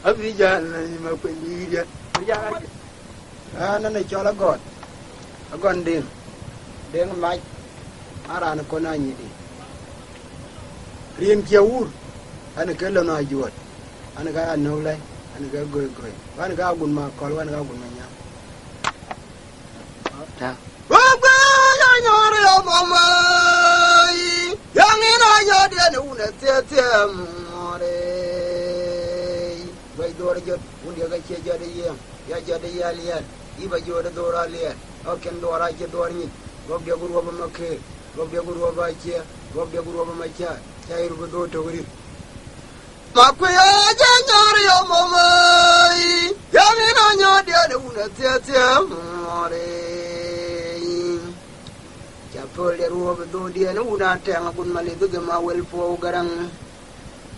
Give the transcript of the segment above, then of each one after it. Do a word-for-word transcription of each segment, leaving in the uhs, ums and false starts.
Abï jal na yï Makuëny dïït ya. An, an, cɔl Agɔt, Agɔn Deŋ, Deŋ Mac, an, raan ë kɔn anyïdi. Rin cie wur, an, ke lon ajuɔt, an, ke anök lɛ̈i, an, ke goi goi, an, ke agun ma kɔl, an, ke agun ma nyaŋ. Wek guɛɛr anyɔɔr yɔ mɔmei, yaŋ in anyɔɔr diɛn wun ë thiëthië mɔɔrei. Guɛc dhuɔɔr jɔt, wun diɛk acie jɔt ë yiëëm, ya jɔt ë yɛl yɛl, yï ba jɔt ë dhuɔɔr aliɛɛl, ɣɔ̈k kën dhuɔɔr acï dhuɔɔr nyin, guɔ̈p diɛk ruɔp ë makëër, guɔ̈p diɛk ruɔp acie, guɔ̈p diɛk ruɔp ë macäär, ca yï rup ë dhuɔɔr tök rïr. Makuëi ë jɔ nyɔɔr yɔ mɔmei, yɔm yïn anyɔɔr diɛn ë wun ë thiëthië mɔɔrei. Ca pöl de ruɔp ë dhodiɛn ë wun atɛŋ agun malith gëm awël puɔ̈u Gäräŋ.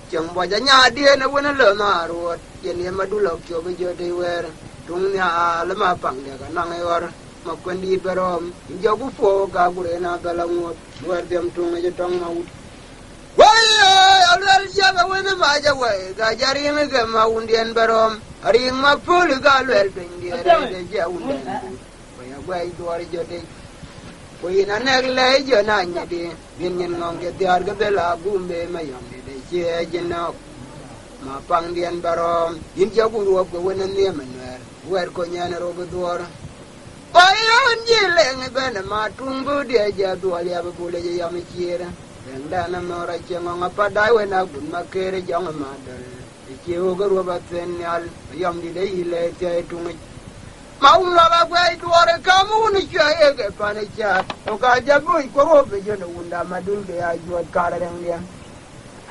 Cieŋ bɔc anyaadiɛn ë wën ë lɔ na ruɔt, yen ye madul ɔk cop ë jɔ tei wɛɛr, tuŋ nhial ë ma paŋ dɛk anɔŋ ë ɣɔr. Makuëndït bɛ rɔ̈ɔ̈m, jɔku puɔ̈u ka gureen abɛl aŋuɔ̈th, wɛ̈ɛ̈r dhiɛm tuŋ ë jɔ tɔŋ ma wut. Wëi, aluɛl jiɛk awën ë mac awäi, ka jɔ riŋ ë gɛm awundiɛn bɛ rɔ̈ɔ̈m, ariŋ ma pöl ka luɛl piny diɛɛr ë jɛ jiɛ awundiɛn. Wëi aguɛc dhuɔɔr jɔ dec, ku yïn anɛk lɛc jɔ na nyɛdi, bïn nyin ŋɔŋ ke dhiaar ke bel agum be mayɔm dït ë ciëëc ë nɔ̈k. Ma paŋdiɛn bɛ rɔ̈ɔ̈m, yïn jɔku ruɔp ke wën ë nhiëm ë nuɛɛr, wɛ̈ɛ̈r kony ɛn ë rop ë dhuɔɔr. Wëi ɣön jiël leŋ ëbɛ̈n ë ma tuŋ bï diɛc jɛ dhuɔl yap ë bul ë jɛ yɔm ë ciëër. Leŋdɛn ë mɔ̈ɔ̈r acieŋ ɣɔŋ apat daai wën agut ma këër ë jɔŋ ë ma döl. Ë cie ɣok ë ruɔp athën nhial, ë yɔm dït ë yï lɛɛc thiäi tuŋic. Ma wun lɔk aguɛc duɔɔr ë kam wun ë cuɛ̈ɛ̈i ë ke pan ë caat. Ɣok aa jɔ böc ku ruɔp ë jön ë wunda ma dul ke ya juɔt kaar ë rɛ̈ŋdiɛn.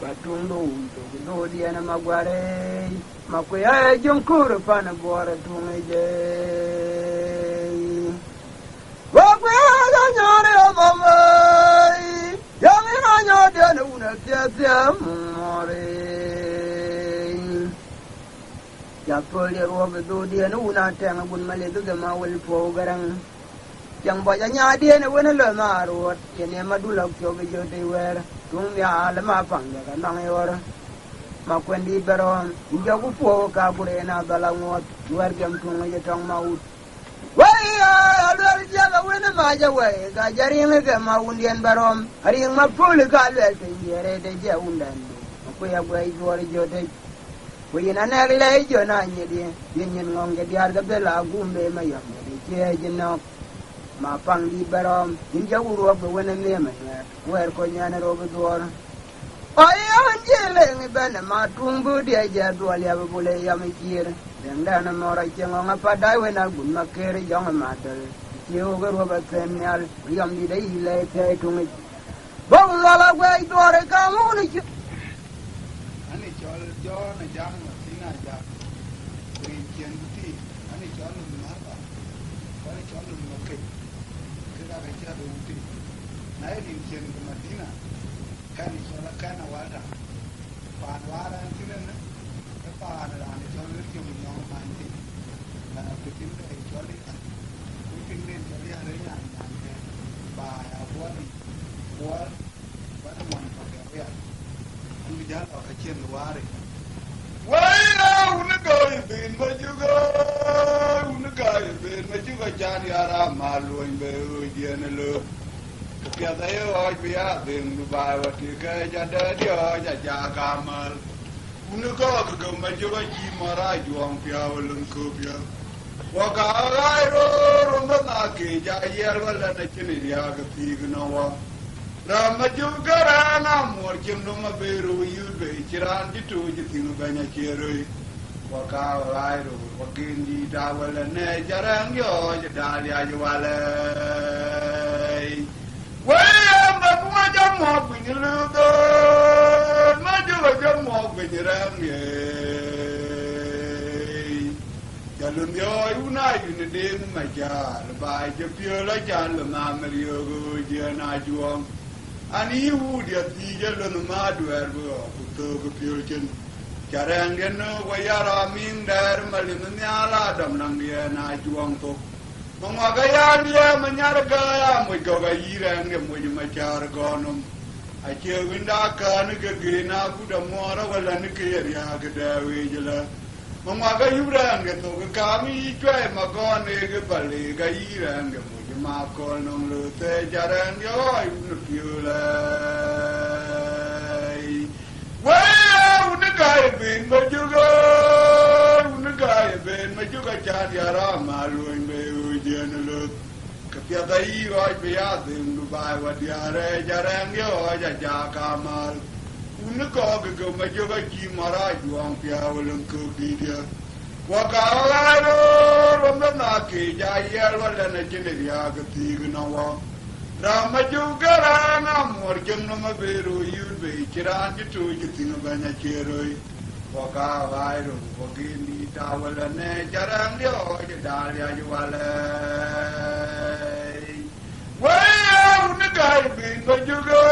Ba tuŋdu wun thok ë dhoodiɛn ë ma guarëëi, ma kuëë ë jöŋ köör ë pan ë buɔɔr ë tuŋic ë. Wek guiëëk anyɔɔr ë mɔmei, yɔŋ yïn anyɔɔrdiɛn ë wun athiathiam mɔɔrei. Ca pöl ye ruɔp ë dhoodiɛn ë wun atɛŋ agun malith gëm awël puɔ̈u Gäräŋ. Cieŋ bɔc anyaadiɛn ë wën ë lɔ na ruɔt, yen ye madul ɔk cop ë jɔ tei wɛɛr, tuŋ nhial ë ma paŋ dɛk anɔŋ ë ɣɔr. Makuëndït bɛ rɔ̈ɔ̈m, yïn jɔku puɔ̈u ka gureen abɛl aŋuɔ̈th, wɛ̈ɛ̈r gɛm tuŋ ë jɔ tɔŋ ma wut. Wëi, aluɛl jiɛk awën ë mac awäi, ka jɔ riŋ ë gɛm awundiɛn bɛ rɔ̈ɔ̈m, ariŋ ma pöl ka luɛl piny diɛɛr ë tec jɛ wundɛn du, akuc aguɛc dhuɔɔr ë jɔ tec. Ku yïn anɛk lɛc jɔ na nyɛdi, yïn nyin ŋɔŋ ke diäär ke bel agum be mayɔm dït ë ciëëc ë nɔ̈k. Ma paŋdït bɛ rɔ̈ɔ̈m, yïn jɔku ruɔp ke wën ë nhiëm ë nuɛɛr, wɛ̈ɛ̈r kony ɛn ë rop ë dhuɔɔr. Wëi ɣön jiël leŋ ëbɛ̈n ë ma tuŋ bï diɛc jɛ dhuɔl yap ë bul ë yɔm ë ciëër. Leŋdɛn ë mɔ̈ɔ̈r acieŋ ɣɔŋ apat daai wën agut ma këër ë jɔŋ ë ma döl. Ë cie ɣok ë ruɔp athën nhial, ë yɔm dït ë yï lɛɛc thiäi tuŋic. Bɔ̈ wun lɔl aguɛc duɔɔr ë kam wun ë cï. Ani cɔl Jɔn Ajak Martin Ajak, ku rin ciɛɛŋdu thii, ani cɔl Lum Martha, ku ani cɔl Lum Makec, kek aake cä rou thii. Na ye rin ciɛɛŋdu Madina, kɛn cɔl Akɛn Awalda. Paan wäär ɛn thïn ënë, ë paan raan cɔl William Nyɔŋ Many thïn. Aa, ku tiŋde cɔl Ria, ku tiŋde cɔl Ria Renya Nyankë, baai Abuɔl yic, Abuɔl, bä ŋuan kɔ̈k ë Ria. An bï jäl lɔ ka cien wäär yic. Wëi, ee, wun ë gäi ben Majuk, ee, wun ë gäi ben Majuk, acan yar amal luɔny bɛ ɣööc yen ë löök. Ku piɛth aye ɣɔɔc bï ya dhëŋ Dubai, wa tik kɛɛc adɛ diɔ̈ɔ̈c aja gamal. Wun ë gɔ̈k gäm Majuk acï mɔ̈r ajuɔŋ piɔ̈u ë lon köpiɔ̈u. Wa ka ɣaac roor wä mɛ̈th na keec ayiɛɛr wälɛn acïn ë riääk ë thiik nɔm wa. Ram Majuk kärɛɛŋ amuɔɔr cïn nɔm abëër rou yïth bei, cï raan cï tooc ë thïn bɛ̈ny acie röi. Wa ka ɣaac roor wa gen dïït a wälɛn nɛɛc arɛɛŋ yɔɔc ë daal riac walɛi. Wëi, ee, Majuk ajɔ muɔɔk piny lëu dhööt, Majuk ajɔ muɔɔk piny rɛ̈m yei. Ca lon dhiɔɔc wun aa yun ë Deŋ Macar, baai cï piöl acan lon na mɛr yöök ë ɣööc yen ajuɔŋ. An, yï wut ya thiic ë lon ma duɛɛr bï ɣɔɔk ku thöök ë piöl cin. Ca rɛɛŋdiɛn nöök wa yar amiŋ dɛɛr malith nhial adɔm naŋdiɛn ajuɔŋ thok. Maŋuak aya liɛɛm anyar gäi amoc gɔ̈k ayï rɛɛŋde moc ë Macar gɔ̈ɔ̈r nɔm. Acie wïnda kään ke gëën akut amuɔɔr awälɛn ke ye riääk ë dɛɛu yic ëlä. Maŋuak ayup rɛɛŋde thok ë kaam yï cuɛi magɔn ë ke balik ayï rɛɛŋde moc ë makɔl nɔŋ lö thëë ca rɛɛŋde ɣɔɔc wun ë piöl ëi. Wëi ee wun ë gäi ë ben majök ë, wun ë gäi ë ben majök acan diäär ama luöny bei ɣööc yen ë löth. Ke piɛth ayï ɣɔɔc bï ya dhëŋ Dubai wa diäär ë ca rɛɛŋde ɣɔɔc aca kamal. Wun ë kɔɔk ke majök acï mɔr ajuɔŋ piɛɛu ë lëŋ kök dïïtdiɛ̈. Wä ka ɣɔɔc röör wä meth na kiic ayiɛɛl wä lɛn acïn ë riääk ë thiik ënɔŋ wä. Ram majök ke rɛɛŋ amuɔr cieŋ nɔm abï röör yöt bei cï raan cï tooc cï thiŋ ë bɛ̈ny acie röi. Wä ka ɣaac röt wä gin dïït awälä në cä rɛɛŋ diɔ̈ɔ̈c ë daal riac walë. Wëi ee wun ë gäi ben majök ë,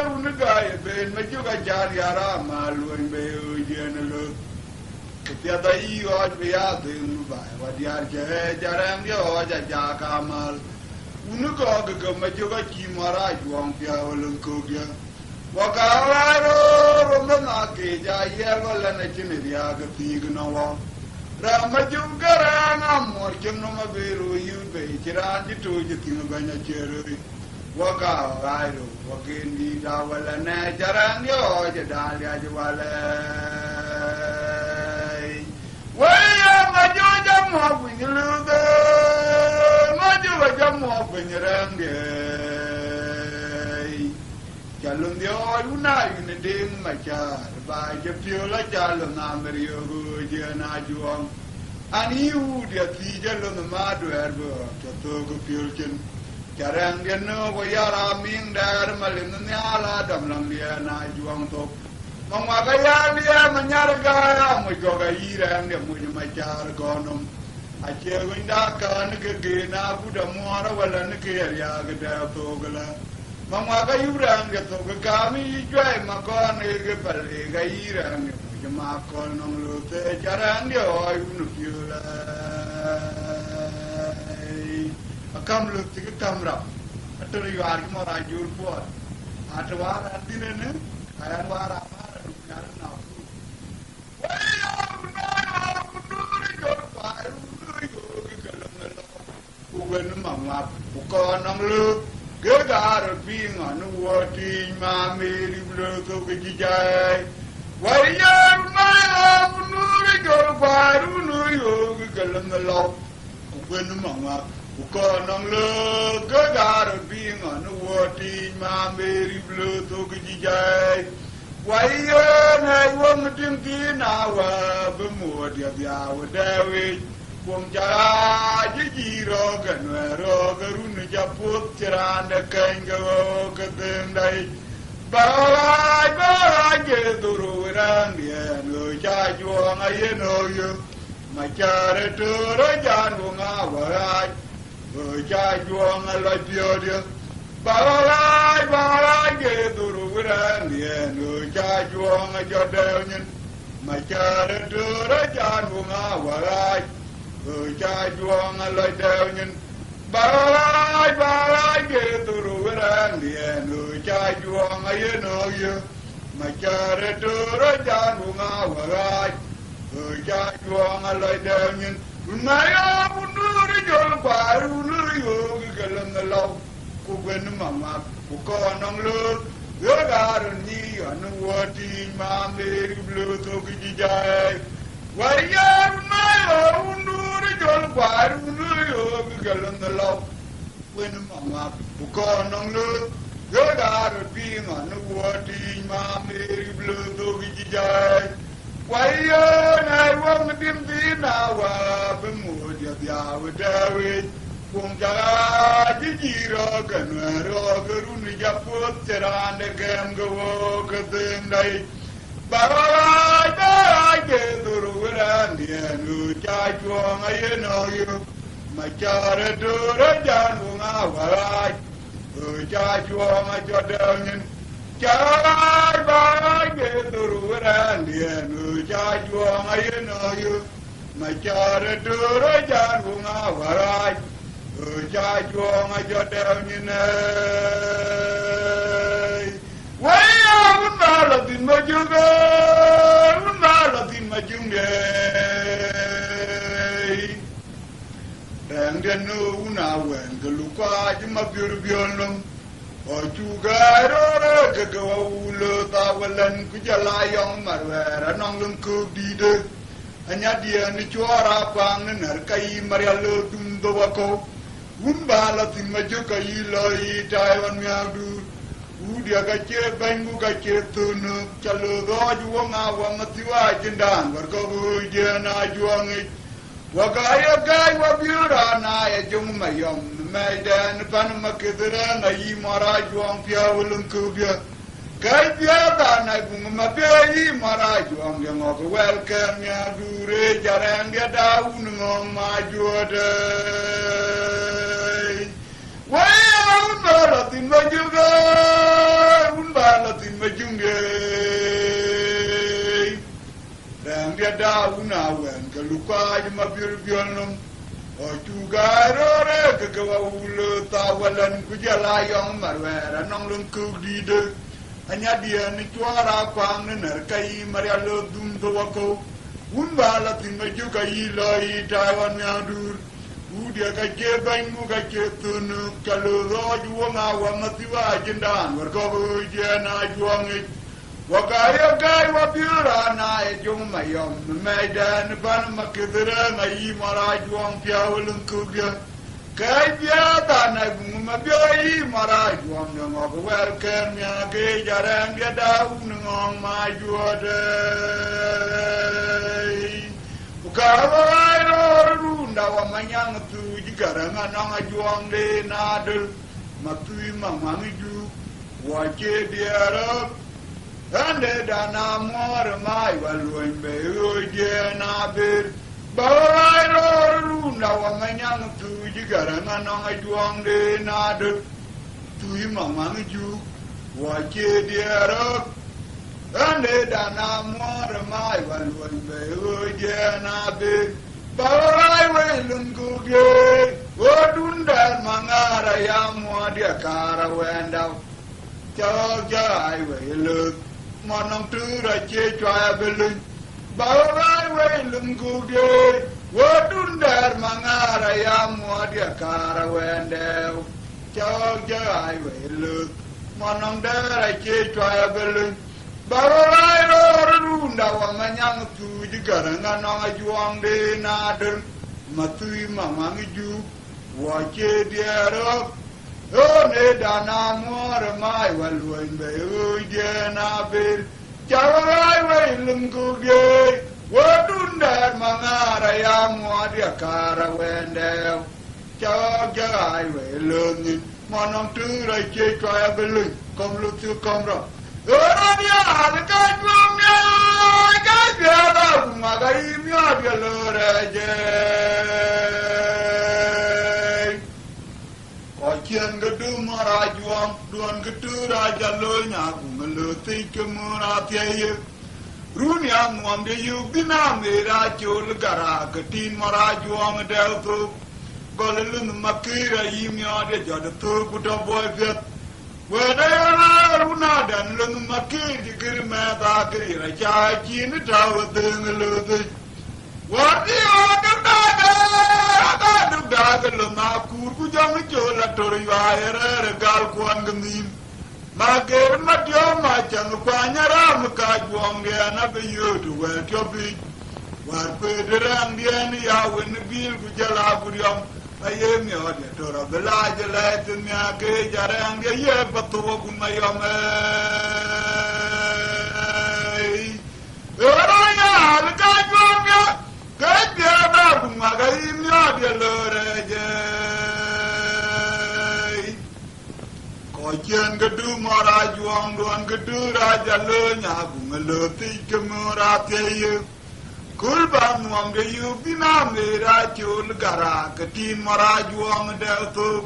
wun ë gäi ben majök acan diäär ama luöny bei ɣööc yen ë löth. Ku piɛth ayï ɣɔɔc bï ya dhëŋ Dubai wa diäär cä ë ca rɛɛŋ diɔ̈ɔ̈c aca kamal. Wun ë kɔɔk ke majök acï mɔr ajuɔŋ piɛɛu ë lëŋ kökdiɛ̈. Wä ka ɣaac röör wä meth na kiic ayiɛɛl wä lɛn acïn ë riääk ë thiik ënɔŋ wä. Ram majök ke rɛɛŋ amuɔr cieŋ nɔm abï röör yöt bei cï raan cï tooc cï thiŋ ë bɛ̈ny acie röi. Wä ka ɣaac röör wä gin dïït awälä në cä rɛɛŋ diɔ̈ɔ̈c ë daal riac walë. Wëi ee majök jam muɔk piny lëu dhëë, majök jam muɔk piny rɛɛŋde. Ca lon dhiɔɔc wun aa yïn ë Deŋ Macäär, ba jɔ piöl aca lon Amerik ɣööc yen ajuɔŋ. An yï wut ya thiic alon ë ma duɛɛr bï ɣɔ̈k tɔ thök ë piöl cin. Ca rɛɛŋdiɛ̈ nöök wä yar amiŋ dɛɛr malin nhial adɔm lɔŋdiɛ̈n ajuɔŋ thok. Maŋuak aya liɛɛm anyar gaai amuc kɔ̈k ayï rɛɛŋdiɛ̈ muc Macäär gɔ̈ɔ̈r nɔm. Acie ɣönyda kään ke gen agut amuɔɔr awälä në ke ya riääk ë dɛɛu thok ëlä. Maŋuak ayup rɛɛŋdiɛ̈ thok ë kaam yï cuɛi magɔn ë ke balik ayï rɛɛŋdiɛ̈ muc ë makɔl nɔŋ lö thëë ca rɛɛŋdiɛ̈ ɣɔɔc wun ë piöl ëi. Akäm löth cï ke käm rap. Atɔ̈ yuaar cï mɔ̈r ajuur puɔɔr. Atɔ̈ waar adhïn ënë, ka yɛn waar amär adu nhial ë na pur. Wëi ya wun ë ya wun ë jɔl kuaar wun ë yöök ë ke lëŋ ë lɔ̈u. Ku wën maŋuak ku kɔn nɔŋ lö, ke gaar piŋ ɣɔn ë wuɔ̈t tiic ma Meri bï lö thok ë cï jai. Wëi ya wun ë ya wun ë jɔl kuaar wun ë yöök ë ke lëŋ ë lɔ̈u. Ku kuën maŋuak ku kɔn nɔŋ lö, ke gaar piŋ ɣɔn ë wuɔ̈t tiic ma Meri bï lö thok ë cï jai. Wai yen ë wöŋ tiŋ thïn awä bï muɔ̈ɔ̈t ya dhiau ë dɛɛu yic. Kuöŋ ca ɣaac ë jiëc rɔ̈ɔ̈k ë nuɛɛr rɔ̈ɔ̈k ë run ë ca puɔ̈th cï raan de kɛ̈ny ke ɣöök ke dhëëŋda yic. Bä ɣaac, bä ɣaac ke dhorou ë rɛ̈ɛ̈ŋdiɛ̈n ɣöö ca juɔɔŋ ayen ɣöök yök. Macäär ë töör ë jaan wöŋ awä ɣaac. Ɣöö ca juɔɔŋ ë lɔc piɔ̈ɔ̈diɛ̈. Bä ɣaac, bä ɣaac ke dhorou ë rɛ̈ɛ̈ŋdiɛ̈n ɣöö ca juɔɔŋ ë jɔt dɛɛu nyin. Macäär ë töör ë jaan wöŋ awä ɣaac. Ɣöö ca juɔɔŋ ë lɔc dɛɛu nyin. Bä ɣaac, bä ɣaac ke dhorou ë rɛ̈ɛ̈ŋdiɛ̈n ɣöö ca juɔɔŋ ayen ɣöök yök. Macäär ë töör ë jaan wöŋ awä ɣaac. Ɣöö ca juɔɔŋ ë lɔc dɛɛu nyin. Run ŋa ya wun ë jɔl kuaar wun ë yöök ë ke lëŋ ë lɔ̈u. Ku kuën maŋuak ku kɔn nɔŋ lö, ɣöök aa röt nyic ɣɔn ë wuɔ̈t tiic ma Meri bï lö thok ë cï jai. Wai ya run ŋa ya wun ë jɔl kuaar wun ë yöök ë ke lëŋ ë lɔ̈u. Kuën maŋuak ku kɔn nɔŋ lö, ɣöök aa röt piŋ ɣɔn ë wuɔ̈t tiic ma Meri bï lö thok ë cï jai. Wai yen ë wöŋ tiŋ thïn awä bï muɔ̈ɔ̈t ya dhiau ë dɛɛu yic. Kuöŋ ca ɣaac ë jiëc rɔ̈ɔ̈k ë nuɛɛr rɔ̈ɔ̈k ë run ë ca puɔ̈th cï raan de gɛ̈m ke ɣöök ke dhëëŋda yic. Bä ɣaac, bä ɣaac ke dhorou ë rɛ̈ɛ̈ŋdiɛ̈n ɣöö ca juɔɔŋ ayen ɣöök yök. Macäär ë töör ë jaan wöŋ awä ɣaac. Ɣöö ca juɔɔŋ ë jɔt dɛɛu nyin. Ca ɣaac, bä ɣaac ke dhorou ë rɛ̈ɛ̈ŋdiɛ̈n ɣöö ca juɔɔŋ ayen ɣöök yök. Macäär ë töör ë jaan wöŋ awä ɣaac. Ɣöö ca juɔɔŋ ë jɔt dɛɛu nyin ëi. Wëi ya wun bä lɔ dhïn majök ë, wun bä la thïn Majöŋ de. Rɛ̈ŋdiɛ̈ në wun awɛ̈n ke luk kuaac Mabiör Biöl nɔm. Ɣɔn cuk ɣaac röörë ke ke wä wulööth awälɛn ku jɔl a yɔŋ Maruɛɛr anɔŋ lëŋ köök dïïtë. Anyadiɛ̈n cuɔɔr akuaŋ në nɛ̈r ka yï Marial dum dhou akɔ̈u. Wun ba la thïn Majök ka yï lɔ yï taai ɣɔn miäkduur. Wudiɛ̈ ka cie bɛ̈ny ku ka cie thöönök, ca lööth ɣɔɔc wöŋ a wä Mathiu Ajïndan wär kɔ̈k ɣööcdiɛ̈n Ajuɔŋic. Wä ka ye gäi wä biöör raan aa ye Jöŋ Mayɔm në mɛɛcdɛn pan Maketh Rɛ̈ŋ ayï Mɔr Ajuɔŋ piɔ̈u ë lëŋ köökdiɛ̈. Kɛ̈c piɛth anai buŋ Mabiör yï Mɔr Ajuɔŋ de ŋɔ̈k wɛl kɛ̈r miäkduur ë jɔt rɛ̈ŋdiɛ̈ da wun ŋɔ̈ŋ Majuɔ̈t ëi. Wëi ë wun ba la thïn Majök ëi, wun ba la thïn Majöŋ ëi. Rɛ̈ŋdiɛ̈ da wun awɛ̈n ke luk kuaac Mabiör Biöl nɔm. Ɣɔn cuk ɣaac röörë ke ke wä wulööth awälɛn ku jɔl a yɔŋ Maruɛɛr anɔŋ lëŋ köök dïïtë. Anyadiɛ̈n cuɔɔr akuaŋ në nɛ̈r ka yï Marial dum dhou akɔ̈u. Wun ba la thïn Majök ka yï lɔ yï taai ɣɔn miäkduur. Wudiɛ̈ ka cie bɛ̈ny ku ka cie thöönök, ca lööth ɣɔɔc wöŋ a wä Mathiu Ajïndan wär kɔ̈k ɣööcdiɛ̈n Ajuɔŋic. Wä ka ye gäi wä biöör raan aa ye Jöŋ Mayɔm në mɛɛcdɛn pan Maketh Rɛ̈ŋ ayï Mɔr Ajuɔŋ piɔ̈u ë lëŋ köökdiɛ̈. Kɛ̈c piɛth anai buŋ Mabiör yï Mɔr Ajuɔŋ de ŋɔ̈k wɛl kɛ̈r miäk ë jɔt rɛ̈ŋdiɛ̈ da wun ŋɔ̈ŋ Majuɔ̈t ëi. Ku ka wä ɣaac röör runda wä Manyaŋ Thuuc Gäräŋ anɔŋ Ajuɔŋ de Nadöl, Mathui Maŋuaŋ Juuk, wä cie diɛɛr röök. Ɣän de dan amuɔɔr ë mac wä luɔny bei ɣööcdiɛ̈n abëër. Ba wä ɣaac röör runda wä Manyaŋ Thuuc Gäräŋ anɔŋ Ajuɔŋ de Nadöl, Thuuc Maŋuaŋ Juuk, wä cie diɛɛr röök. Ɣän de dan amuɔɔr ë mac wä luɔny bei ɣööcdiɛ̈n abëër. Ba wä ɣaac wei lun kukdiëër, ɣöötdun dɛ̈ɛ̈r maŋaar aya muɔɔrdiɛ̈ kaar awɛɛndau. Cɔɔk jɔ ɣaac wei ë lööth, mɔn nɔŋ tëër acie cuai abï löny. Ba wä ɣaac wei lun kukdiëër, ɣöötdun dɛ̈ɛ̈r maŋaar aya muɔɔrdiɛ̈ kaar awɛɛndɛu. Cɔɔk jɔ ɣaac wei ë lööth, mɔn nɔŋ dɛ̈ɛ̈r acie cuai abï löny. Ba wä ɣaac röör runda wä Manyaŋ Thuuc Gäräŋ anɔŋ Ajuɔŋ de Nadöl, Mathui Maŋuaŋ Juuk, wä cie diɛɛr röök. Ɣän de dan amuɔɔr ë mac wä luɔny bei ɣööcdiɛ̈n abëër. Ca wä ɣaac wei lun kukdiëër, ɣöötdun dɛ̈ɛ̈r maŋaar aya muɔɔrdiɛ̈ kaar awɛɛndɛu. Cɔɔk jɔ ɣaac wei ë lööth nyin, mɔn nɔŋ tëër acie cuai abï löny, kɔm luth cï kɔm rɔt. Ɣöö rɔt yaal ka juɔŋ miɔɔc, ka piɛth a ku ŋuak ayï miɔɔt ke löör rɛɛc ëi. Kɔc ciɛɛn ke dum Mɔr Ajuɔŋ, duɔn ke tëër aca lööny, a ku ŋö lööth thic ke mör athiɛɛi ye. Run ya ŋuɔm de yök bï na mɛɛr acol Gäräŋ ke tin Mɔr Ajuɔŋ dɛ̈ɛ̈u thok. Gɔl ë lun Makëër ayï miɔɔt ye jɔt ë thök ku tɔ buɔi piɛth. Wɛ̈t ë ɣöö run adɛn lun Makëër cï kër mɛɛth akëriëër aca cin ë tääu ë dhëëŋ ë lööth ëc. Wär bï ɣöö duk daakë, aka duk daakë lon akuur ku jɔŋ col ator yuai ë rɛ̈ɛ̈r ë gal kuɔn ke nhïïm. Mageer madiɔ̈ɔ̈m acäŋ kuany aram ka juɔŋdiɛn abï yööt wɛ̈ɛ̈t tiɔp yic. Wär kueet rɛɛŋdiɛn ya wën ë biil ku jɔl a guriɔm, aye miɔɔt ye tör abï lac ë lɛɛc thïn miäk ke jɔ rɛɛŋdiɛn ye ba thou aguŋ ayɔm ëi. Ëë rɔt yaal ka juɔŋdiɛn, ke piɛth abï ŋuak ayï miɔɔt ye lö rɛɛc ëi. Kɔc ciɛɛn ke dum Mɔr Ajuɔŋ, duɔn ke dum rac alööny, aguŋ ë lö thic ke mör athiɛɛi ye. Kööl ba nuɔm de yök bï na mɛɛr acol Gäräŋ ke tin Mɔr Ajuɔŋ dɛ̈ɛ̈u thök.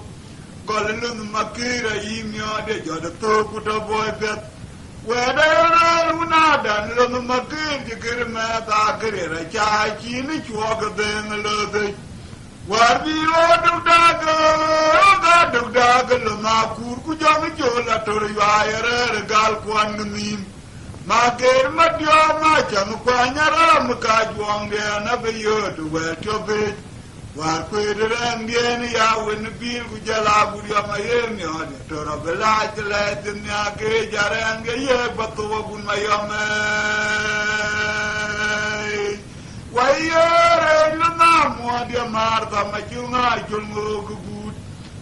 Gɔl ë lon Makëër ayï miɔɔt ye jɔt ë thök ku tɔ buɔi piɛth. Wɛ̈t ë röör wun adɛn lon Makëër cï kër mɛɛth akëriëër aca cin ë cuɔɔk ë dhëëŋ ë lööth ëc. Wär bï ɣöö duk daakë, ɣöö ka duk daakë lon akuur ku jɔŋ col ator yuai ë rɛ̈ɛ̈r ë gal kuɔn ke nhïïm. Mager Madiɔ̈ɔ̈k, Macäŋ Kuany, aram ka juɔŋdiɛn abï yööt wɛ̈ɛ̈t tiɔp yic. Wäär kueet rɛ̈ŋdiɛn ya wën bïïl ku jɔl a Guriɔm aye miɔɔc, tɔ̈ rɔt bï laac lɛɛc thïn nhiaak ke jɔt rɛ̈ŋ ke yiëk bä thou agun Mayɔm ëi. Wai ye rɛɛc lɔ nham muɔɔr diɛ maar tham acuŋ aa col ŋook ë guut.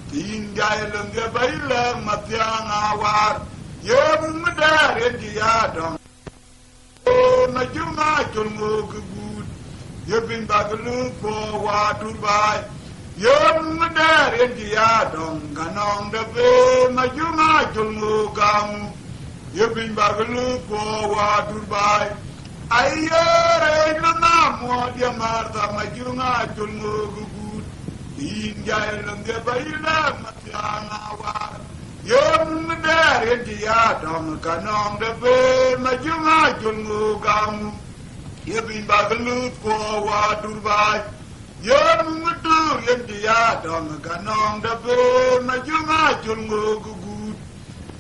Ke yïn jai lëŋ ke bä yï lɛ̈k Mathiaŋ Awar, ye mum dɛɛr yen cï ya dɔŋ. Ee, Majuma col ŋook ë guut, ye piny bak luk puɔ̈u wa tur baai. Ye mum dɛɛr yen cï ya dɔŋ ka nɔŋ dɛ̈p, ee, Majuma col ŋook gam. Ye piny bak luk puɔ̈u wa tur baai. Ai ye rɛɛc lɔ nham muɔɔr diɛ maar tham acuŋ aa col ŋook ë guut. Ke yïn jai lëŋ ke bä yï lɛ̈k Mathiaŋ Awar. Ye mum dɛɛr yen cï ya dɔŋ ka nɔŋ dɛ̈p, ee, Majuma col ŋook gam. Ye piny bak luk puɔ̈u wa tur baai. Ye mum tuur yen cï ya dɔŋ ka nɔŋ dɛ̈p, ee, Majuma col ŋook ë guut.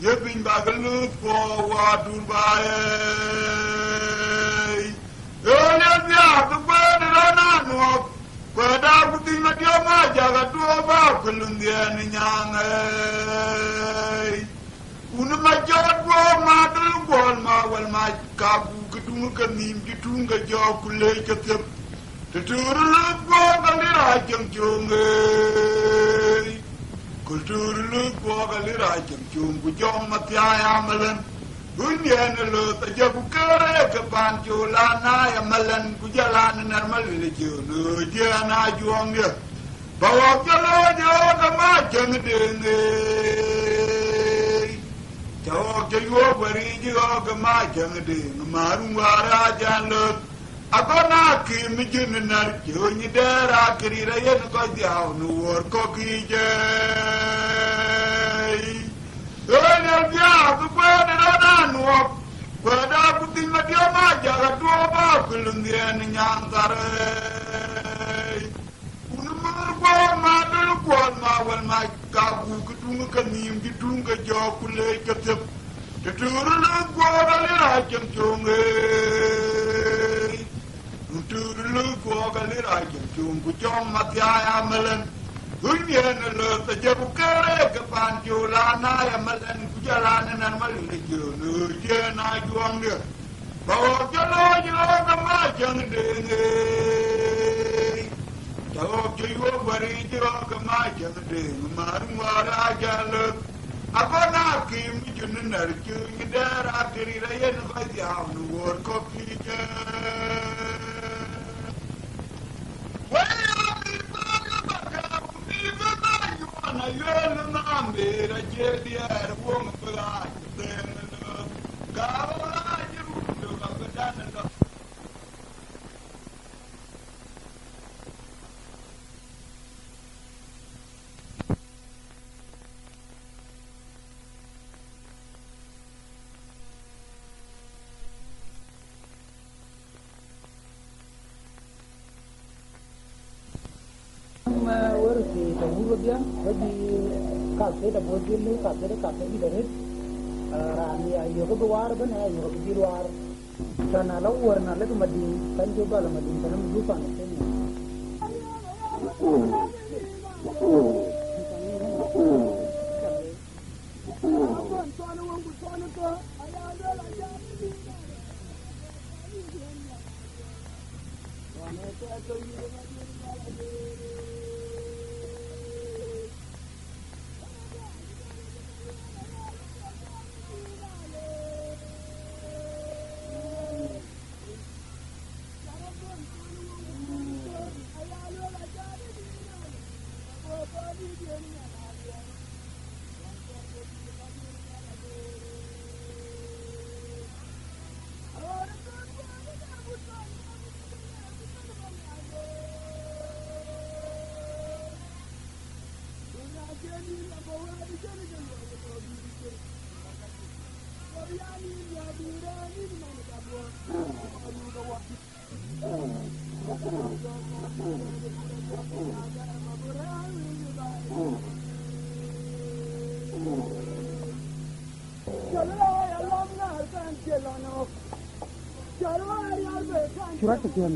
Ye piny bak luk puɔ̈u wa tur baai ëi. Ee, ye biäk bï kueet rɔt anuɔɔk. Kuɛɛt aa ku thïn Madiɔ̈ɔ̈k, Macäŋ Atuɔɔk bä ku lëŋdiɛn ë nyaŋ ëi. Wun Macäŋ Atuɔɔk, ma döl guɔl ma wal mac, ka buk ke duŋ ke nhïïm cï tuŋ ke jɔɔk ku leec ke thiëp. Të tuur luk guɔɔk alir aa cäŋ cöŋ ëi. Ku tuur luk guɔɔk alir aa cäŋ cöŋ ku jɔŋ Mathiaŋ Amalän. Wun yen ë löth ajä ku kërë ke paan col an, na ya malän ku jɔl an, nɛr malil ë ciëën ë jiɛɛn aa juɔŋdiɛ̈. Bä ɣɔ̈k cä lɔɔc ɣɔ̈k ë Macäŋ Deŋ ëi. Cä ɣɔ̈k cä yuɔ̈ɔ̈k wär yiic ɣɔ̈k ë Macäŋ Deŋ, maar wäär aa jɛn löth. Akɔn akïm ë jön ë när cööny dɛɛr akërir ayen kɔc dhiau në wuɔ̈ɔ̈r kɔ̈k yiic ëi. Ëë, yen biäk bï kuɛɛt rɔt anuɔɔk. Kuɛɛt aa ku thïn Madiɔ̈ɔ̈k, Macäŋ Atuɔɔk bä ku lëŋdiɛn ë nyaŋ thar ëi. Wun määr guɔ̈ɔ̈r ma döl guɔl ma wal mac, ka buk ke duŋ ke nhïïm cï tuŋ ke jɔɔk ku leec ke thiëp. Të tuur luk guɔɔk alir aa cäŋ cöŋ ëi. Wun tuur luk guɔɔk alir aa cäŋ cöŋ ku jɔŋ Mathiaŋ Amalän. Wun yen ë löth ajä ku kërë ke paan col an, na ya malän ku jɔl an, nɛr malil ë ciëën ë jiɛɛn aa juɔŋdiɛ̈. Bä ɣɔ̈k cä lɔɔc ɣɔ̈k ë Macäŋ Deŋ ëi. Cä ɣɔ̈k cä yuɔ̈ɔ̈k wär yiic ɣɔ̈k ë Macäŋ Deŋ, maar wäär aa jɛn löth. Akɔn akïm ë jön ë när cööny dɛɛr akërir ayen kɔc dhiau në wuɔ̈ɔ̈r kɔ̈k yiic ëi. Wëi aa mïth bä ke bä kääu, mïth bä bä nyuɔɔn ayuëël ë nhaam ber acie diɛɛr woŋ bï ɣaac ë thëën ë lööm. Ka ɣo ɣaac ë run dök abï dan ë lɔ. Ŋuɛ̈ɛ̈r wër thiëëc tɔ wur wedhie, wëdhie kath thiëëc abɔ̈ dhil lëu kath thiëëc kath thiëëc dït arëët, raan ya yök bï waar ëbën aya yök bï dhil waar. Cän ala wuɔ̈r na lek Madiŋ, kany cï gɔl Madiŋ, kën Madiŋ pan Kenya. Curak tëthiɛn.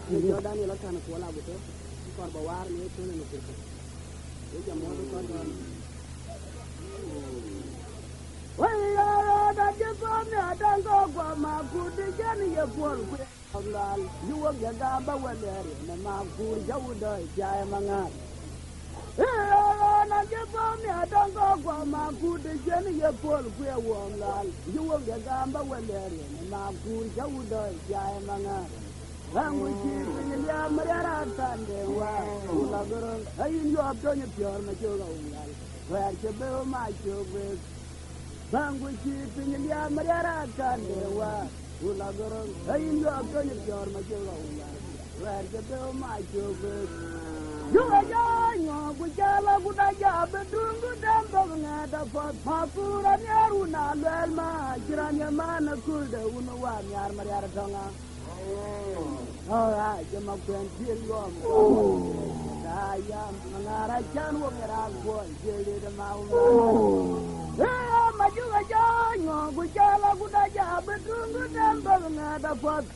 Jɔ Daniel akan kuɔl aguto, kɔr ba waar në ëtënë në Turkey. Ye jam mɔ̈ɔ̈th kɔc ɣɔn. Wëi rɔɔrɔ da cï thɔ̈n ya däŋ kɔ̈k guɔ ma kut të jɛn ye puɔl kueer. Lal, yï wok ye gam ba wël ëër në ma kuur jɔ wudɔ̈ɔ̈i piaai maŋäär. Ëë rɔɔrɔ na cï thɔ̈n ya däŋ kɔ̈k guɔ ma kut të jɛn ye puɔl kueer wuɔm lal, yï wok ye gam ba wël ëër në ma kuur jɔ wudɔ̈ɔ̈i piaai maŋäär. Bäŋ ku cïï piny liaam riɛɛr athan de wäär, ku lɔ gëröŋ, ayïn yuɔɔp töny piɔ̈ɔ̈r ma cök awuŋ lal, wɛ̈ɛ̈r cï beu ma cök wek. Bäŋ ku cïï piny liaam riɛɛr athan de wäär, ku lɔ gëröŋ, ayïn yuɔɔp töny piɔ̈ɔ̈r ma cök awuŋ lal, wɛ̈ɛ̈r cï beu ma cök wek. Yuk ajɔ nyuɔɔk ku cä lɔ ku da ja bï tuŋ ku dɛm bɔ̈k ŋɛ̈ɛ̈t apuɔth, ma kuur aniɛɛr wun a luɛɛl ma cï raan ye man ë kul de wun ë wäär nhiaar ma riɛɛr tɔŋ a. Ora jema kwen tiel yom. Da yam ngara chan wo ngara kuɔl jeli de ma wo. Ëë ma juga ja nyuɔɔk ku cä lɔ ku da ja bï tuŋ ku dɛm bɔ̈k ŋɛ̈ɛ̈t apuɔth.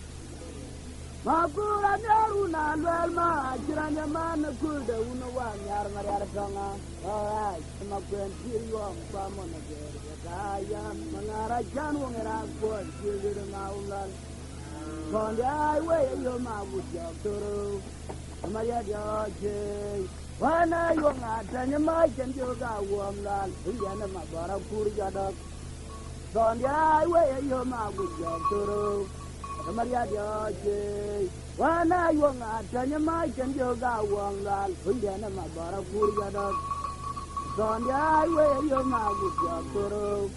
Ma kuur aniɛɛr wun a luɛɛl ma cï raan ye man ë kul de wun ë wäär nhiaar ma riɛɛr tɔŋ a. Ora jema kwen tiel yom kua mɔn agɛɛr. Da yam ngara chan wo ngara kuɔl jeli de ma wo lal. Kɔn diaai wei ayom agut jɔk thoro, Maria diɔɔc jeei. Wan ayuɔŋ atɛny ma cɛn jök awuɔm lal, yɛn ma bɔr akur jɔdɔk. Kɔn diaai wei ayom agut jɔk thoro, Maria diɔɔc jeei. Wan ayuɔŋ atɛny ma cɛn jök awuɔm lal, yɛn ma bɔr akur jɔdɔk. Kɔn diaai wei ayom agut jɔk thoro.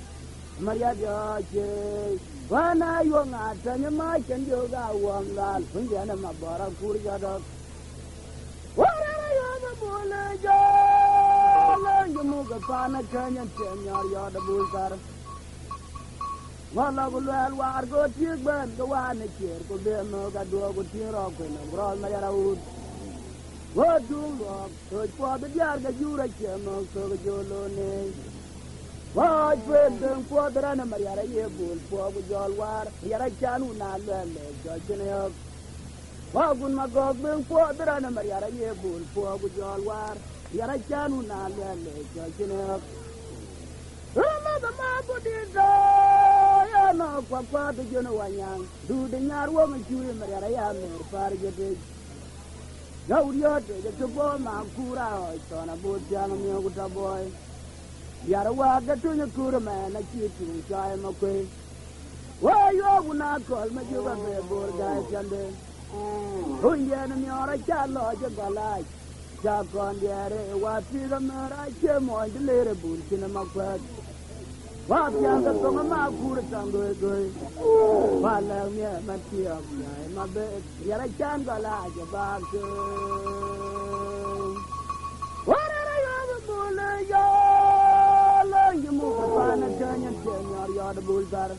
Maria diɔɔc jeei, wan ayuɔŋ atɛny ma cɛn jök awuɔm lal, wun diɛn ë ma bɔr akur jɔdɔk. Wärɛr ayuɔŋ ë bul ë jɔ, lëny jë muk ë pan ë keny ɛn tiɛm nyɔɔr yɔɔt ë bul thar. Wä lɔ ku luɛɛl waar go tiëk bɛ̈n ke waan ë ciëër ku bë mök aduɔɔk ku tïŋ rɔɔk kuën ë rɔɔl Maria awut. Wä duŋ luɔɔk. Thöc puɔth ë diäär ke jur acie mök thök ë jol loonëëny. Wääc peen döŋ puɔth ë rän ë Mariar aye bul puɔ̈k ku jɔl waar, Mariar acan wun aa luɛɛl lëëc jɔ cïn ë ɣɔ̈k. Wääc kun magɔ̈k bïŋ puɔth ë rän ë Mariar aye bul puɔ̈k ku jɔl waar, Mariar acan wun aa luɛɛl lëëc jɔ cïn ë ɣɔ̈k. Röl mäth ë maak ku dït tɔ̈, yen ë kuakuath ë jön ë wanyaŋ, duut ë nyar wok ë cuui ë Mariar aya mëër päär jëtëc. Yɔu riɔ̈ɔ̈t ë jɔ cï guɔ maak kuur aa ɣɔc thɔn abut thiäŋ ë miök ku tɔ buɔɔi. Diäär ë waak ke tuny ë kuur ëmɛn acï tuŋ cɔɔi ë makuëi. Wëë yuɔɔk wun akɔ̈l ma jök abë boor gäi piände. Runydiɛn ë miɔɔr aca lɔɔc ë gɔl aac, ca kɔn diɛɛr ë wath tik amëër acie muɔɔny të leer ë bul cïn ë makuɛ̈th. Wa pial ke thoŋ ma kur taŋ goi goi. Wa lɛ̈k miɛt ma tiɔp nyai ma bek. Riɛl acan gɔl a jɔ bak tueŋ. Wa rɛl ayɔɔk bul yɔɔl, yï muk paan ë tëny ë tiɛɛn nyɔɔr yɔɔt bul thar.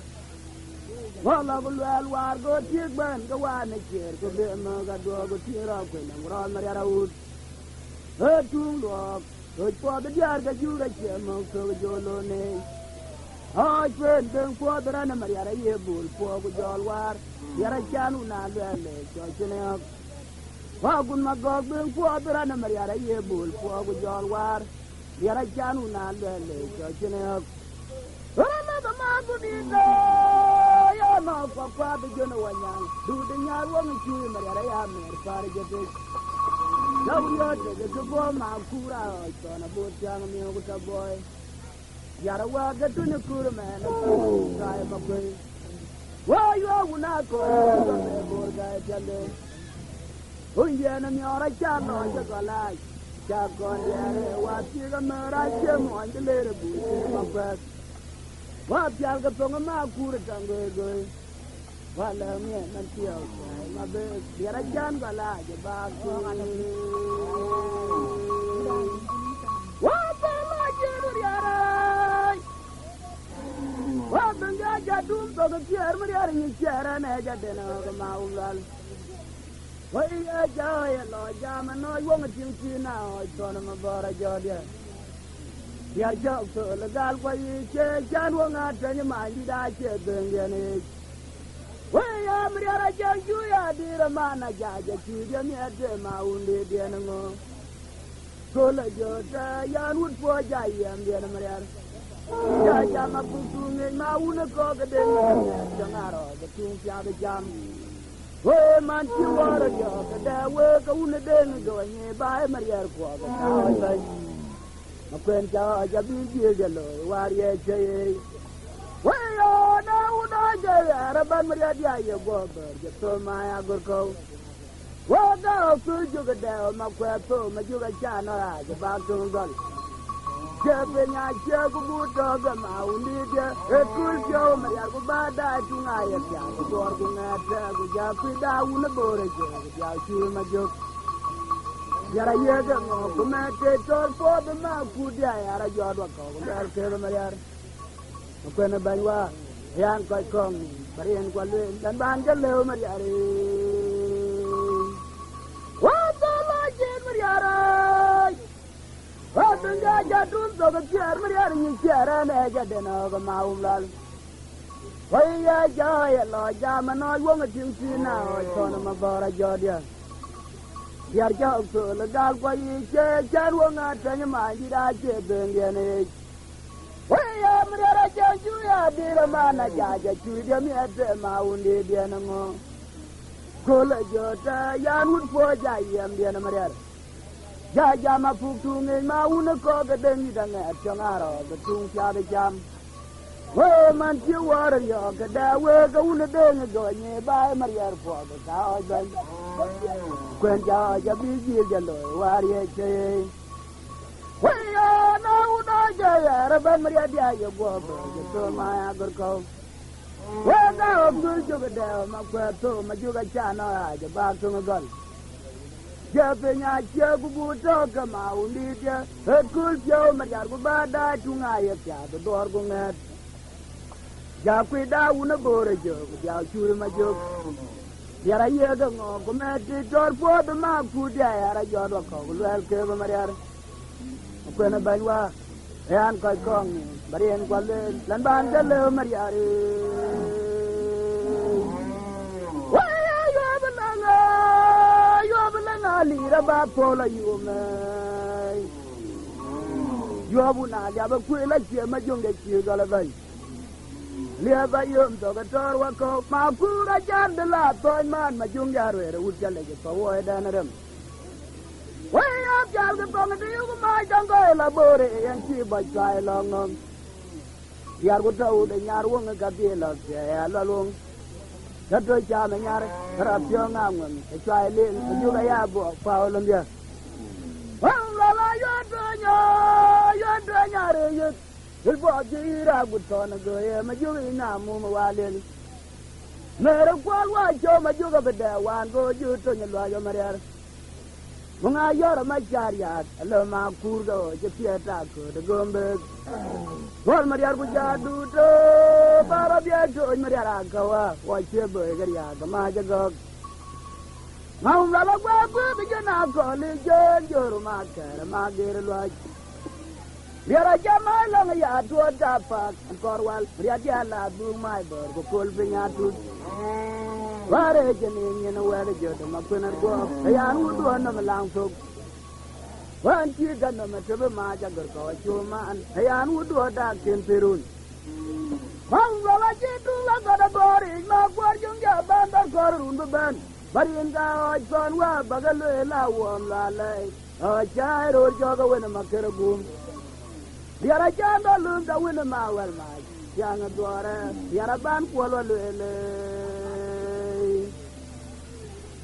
Wa lɔ ku luɛɛl waar go tiëk bɛ̈n ke waan ë ciëër ku bï mök aduɔɔk ku tïŋ rɔɔk kuëny nɔm rɔɔl ma riɛl awut. Ë tuŋ luɔɔk. Ɣöc puɔth diäär ke jur acie mök thök jɔ lɔ neec. Ɣɔc kueen bɛ̈n puɔth raan ë mariar aye bul puɔk ku jɔl waar. Riɛl acan wun aa luɛɛl leec cɔl cïn ë ɣɔ̈k. Wa kun ma gɔ̈k bɛ̈n puɔth raan ë mariar aye bul puɔk ku jɔl waar. Riɛl acan wun aa luɛɛl leec cɔl cïn ë ɣɔ̈k. Rɔt lɔ ke ma kun yïn tɔ, ya nɔ kuak kuath ë jön ë wanyaŋ. Dut ë nyar wok ë cuui mariar aya mɛɛr par jëtëc. Dɔk yɔt tëk ë kë guɔ ma kur a ɣɔc thɔn abot thiaŋ miök ku tɔ bɔɔi. Yar awäk ke tuny ë kur mɛn ë kur ë kai ma kuëi. Wä yuɔɔk wun akɔɔr ë kɔn ë bor gai piɛlde. Kuny diɛn ë miɔɔr acan lɔɔc ë gɔlac. Ca kɔn diɛɛr ë wa thiëk amëër acie muɔny cï leer ë buuc cï ma kuɛth. Wa pial ke thoŋ ë ma kur ë taŋ goi goi. Wa lɛ̈k miɛt man thiɔ̈k, ma bek riɛl acan gɔl a jɔ bak tueŋ. Wa thɔl la jiël riɛl ëë. Wa bï ŋiɛc adum thok ë kiɛɛr, mi riɛl nyic kiɛɛr ɛn ë jɔ den ɣɔ̈k ë ma wun lual. Wëi ë jɔ ye lɔ jam ënɔɔc woŋ ë tiŋ cï na ɣɔc thɔn ë ma bɔ̈r ajɔt ye. Riɛl cɔk thöl ë gal kuɔ yic cie can woŋ atëny ë many dït acie dhëŋdiɛn yic. Wëi ye mi riɛl acek cu ya dïïr ëman ajac acuuc ë miɛt ë ma wun dïïtdiɛn ë ŋö. Köl ajɔt ë yan wut puɔc ja yiɛmdiɛn ë mi riɛl. Ja jam apuk tuŋ ŋic ma wun ë kɔ̈k ë deŋ ë miɛt cäŋ arɔɔc ë tuŋ piath ë jam. Wëë man cï wär riɔ̈ɔ̈k këdë wëë ke wun ë deŋ ë gɔny ë baai mariɛɛr kuɔɔk ë tääu ë bɛ̈ny. Makuën cä ɣɔc abï jiël jɔ looi wäär ye cë ye. Wëë yɔn ë wun ë jɔ ɣɛɛr ëbɛ̈n mariɛɛr diac ye guɔ bɛ̈ɛ̈r jɔ thöm aa ya gör kɔ̈u. Wëë gäu thul jök ë dɛɛu makuɛth thöm ajök acan ë raac ë bak töŋ gɔl. Cie piny acie ku buk tɔ̈k ë ma wun dïïtdiɛ̈, ë kul piɔ̈u mariar ku bä daai tuŋ aa ye piath, ku duɔɔr ku ŋɛɛt tɛɛk, ku ja kuc da wun ë boor ë jëëk, ku diau cuur ma jök. Diɛɛr aye ke ŋɔɔk, ku mɛt tëë tɔ̈r puɔth ë ma kut diaai, ara jɔt wakɔ̈u, ku luɛɛl keth ë mariar. Makuën ë bɛ̈ny wäär, yan kɔc kɔ̈ŋ, bä riɛɛn kuɔ lueel, lɛn bän ke lëu mariar ëë. Wä thɔl la jiël mariar ëë. Wä bï ŋiɛc adum thok ë kiɛɛr, mi riɛl nyic kiɛɛr ɛn ë jɔ den ɣɔ̈k ë ma wun lual. Wëi ye jɔ ye lɔ jam ënɔɔc woŋ ë tiŋ cï na ɣɔc thɔn ë ma bɔ̈r ajɔt ye. Riɛl cɔk thöl ë gal kuɔ yic cie can woŋ atëny ë many dït acie dhëŋdiɛn yic. Wëi ye mi riɛl acek cu ya dïïr ëman ajac acuuc ë miɛt ë ma wun dïïtdiɛn ë ŋö. Köl ajɔt ë yan wut puɔc ja yiɛmdiɛn ë mi riɛl. Ja jam apuk tuŋ ŋic ma wun ë kɔ̈k ë deŋ yït aŋɛɛt cäŋ arɔɔk ë tuŋ piath ë jam. Wëë man cï wär riɔ̈ɔ̈k këdë wëë ke wun ë deŋ ë gɔny ë baai mariɛɛr puɔth ë ka ɣɔc bɛ̈ny. Kuën cä ɣɔc abï jiël jɔ looi wäär ye cë ye. Wëi yɔn ë wun ë jɔ ɣɛɛr ëbɛ̈n mariɛɛr diac ye guɔ bɛ̈ɛ̈r jɔ thöm aa ya gör kɔ̈u. Wek aa ɣɔ̈k dhöl jök ë dɛɛu makuɛth thöm ajök acan ë raac ë bak töŋ ë gɔl. Cie piny acie ku buk tɔ̈k ke ma wun dïïtdiɛ̈, ë kööl piɔ̈u mariar ku bä daai tuŋ aa ye piath ë duɔɔr ku ŋɛ̈ɛ̈t. Ja kuc da wun ë boor ë jök, ku diau cuur ë ma jök. Diɛɛr aye ke ŋɔɔk ku mɛt tëë tɔ̈r puɔth ë ma kut diaai, ara jɔt wakɔ̈u, ku luɛɛl keth ë mariar. Makuën ë bɛ̈ny wäär, ë yan kɔc kɔ̈ŋ, bä riɛɛn kuɔ lueel, lɛn bän ke lëu mariar ëë. Wëi ye yuɔp ë läŋ ë, yuɔp ë läŋ ë aliir aba puɔ̈u la yuum ë. Yuɔp wun aliap ë kuëël acie ma jöŋde cïï gɔl ë bɛ̈ny. Liɛp ayom thok ë tɔ̈r wakɔ̈u, ma kuur acan dë la thɔɔc man ma jöŋ ya ruëër ë wut cä lec ë thou wɔ ëdɛn rem. Wëi ya pial ke thɔŋ ë dïïu ku mac dɔŋ kɔc la boor ë yen cï bɔc cuai lɔ ŋöŋ. Diäär ku tɔ̈u de nyar woŋ ë ka dhie lɔ thiɛɛi alual woŋ. Ka tö cam ë nyar, ka rɔt piɔ̈ɔ̈ŋ aŋuɛ̈ŋ, ë cuai lil, ë juk aya buɔk päu lëndiɛ̈. Wëu lual ayuɔt tueny, ayuɔt tueny arëë yeth. Ël bɔ̈ cï raan gut thɔn ë göi ë Majök yic na mum ë Walil. Meerë kuɔl wa cöm Majök abï dɛ wään go jö töny ë luɔi ë Mariar. Ku ŋa yɔ̈r ë Macar Riääk, alë ma kuur ke ɣöö cï piɛth tak kööt ë Gömbek. Puɔl Mariar ku jɔ duut tö, bä rɔt dhiɛl tooc Mariar akäwa, wɔ cie böi ke riääk ë mac ë gɔ̈k. Ŋa wun rɔt la guɛɛr guëëth ë jön akɔ̈l ë jön jör ë ma kɛ̈ɛ̈r ë ma geer ë luɔc. Riɛr acä mac lɔŋ ë ya tuɔɔt ka pak ë kɔr wal, riɛt diɛɛr la dhuuk mac bɔ̈ɔ̈r ku kööl piny atut. Wäär ë cïn ë nyin ë wɛ̈ɛ̈k ë jöt ë ma kuën ë guɔ̈ɔ̈k, ë yan wut duɔ̈ɔ̈r nɔm ë laŋ thok. Wään cï ka nɔm ë tëp ë mac agör kɔ̈u acum man, ë yan wut duɔ̈ɔ̈r dak kën pïïr run. Bäŋ luɔl acï tuŋ la gɔt ë gɔ̈ɔ̈r yic, ma guɔ̈r juŋ jɔ bɛ̈n dhɔ̈r kɔ̈r run bï bɛ̈n. Bä rin ka ɣɔc kɔn wä bä ke lueel a wuɔm lual lɛɛi, ɣɔc cä ë röör cɔk ë wën ë ma kërë gum. Riɛr acä dhɔ̈l lööm tɔ wën ë ma wɛl mac, thiäŋ ë dhuɔɔrë, riɛr abän kuɔl wä lueel ëëi.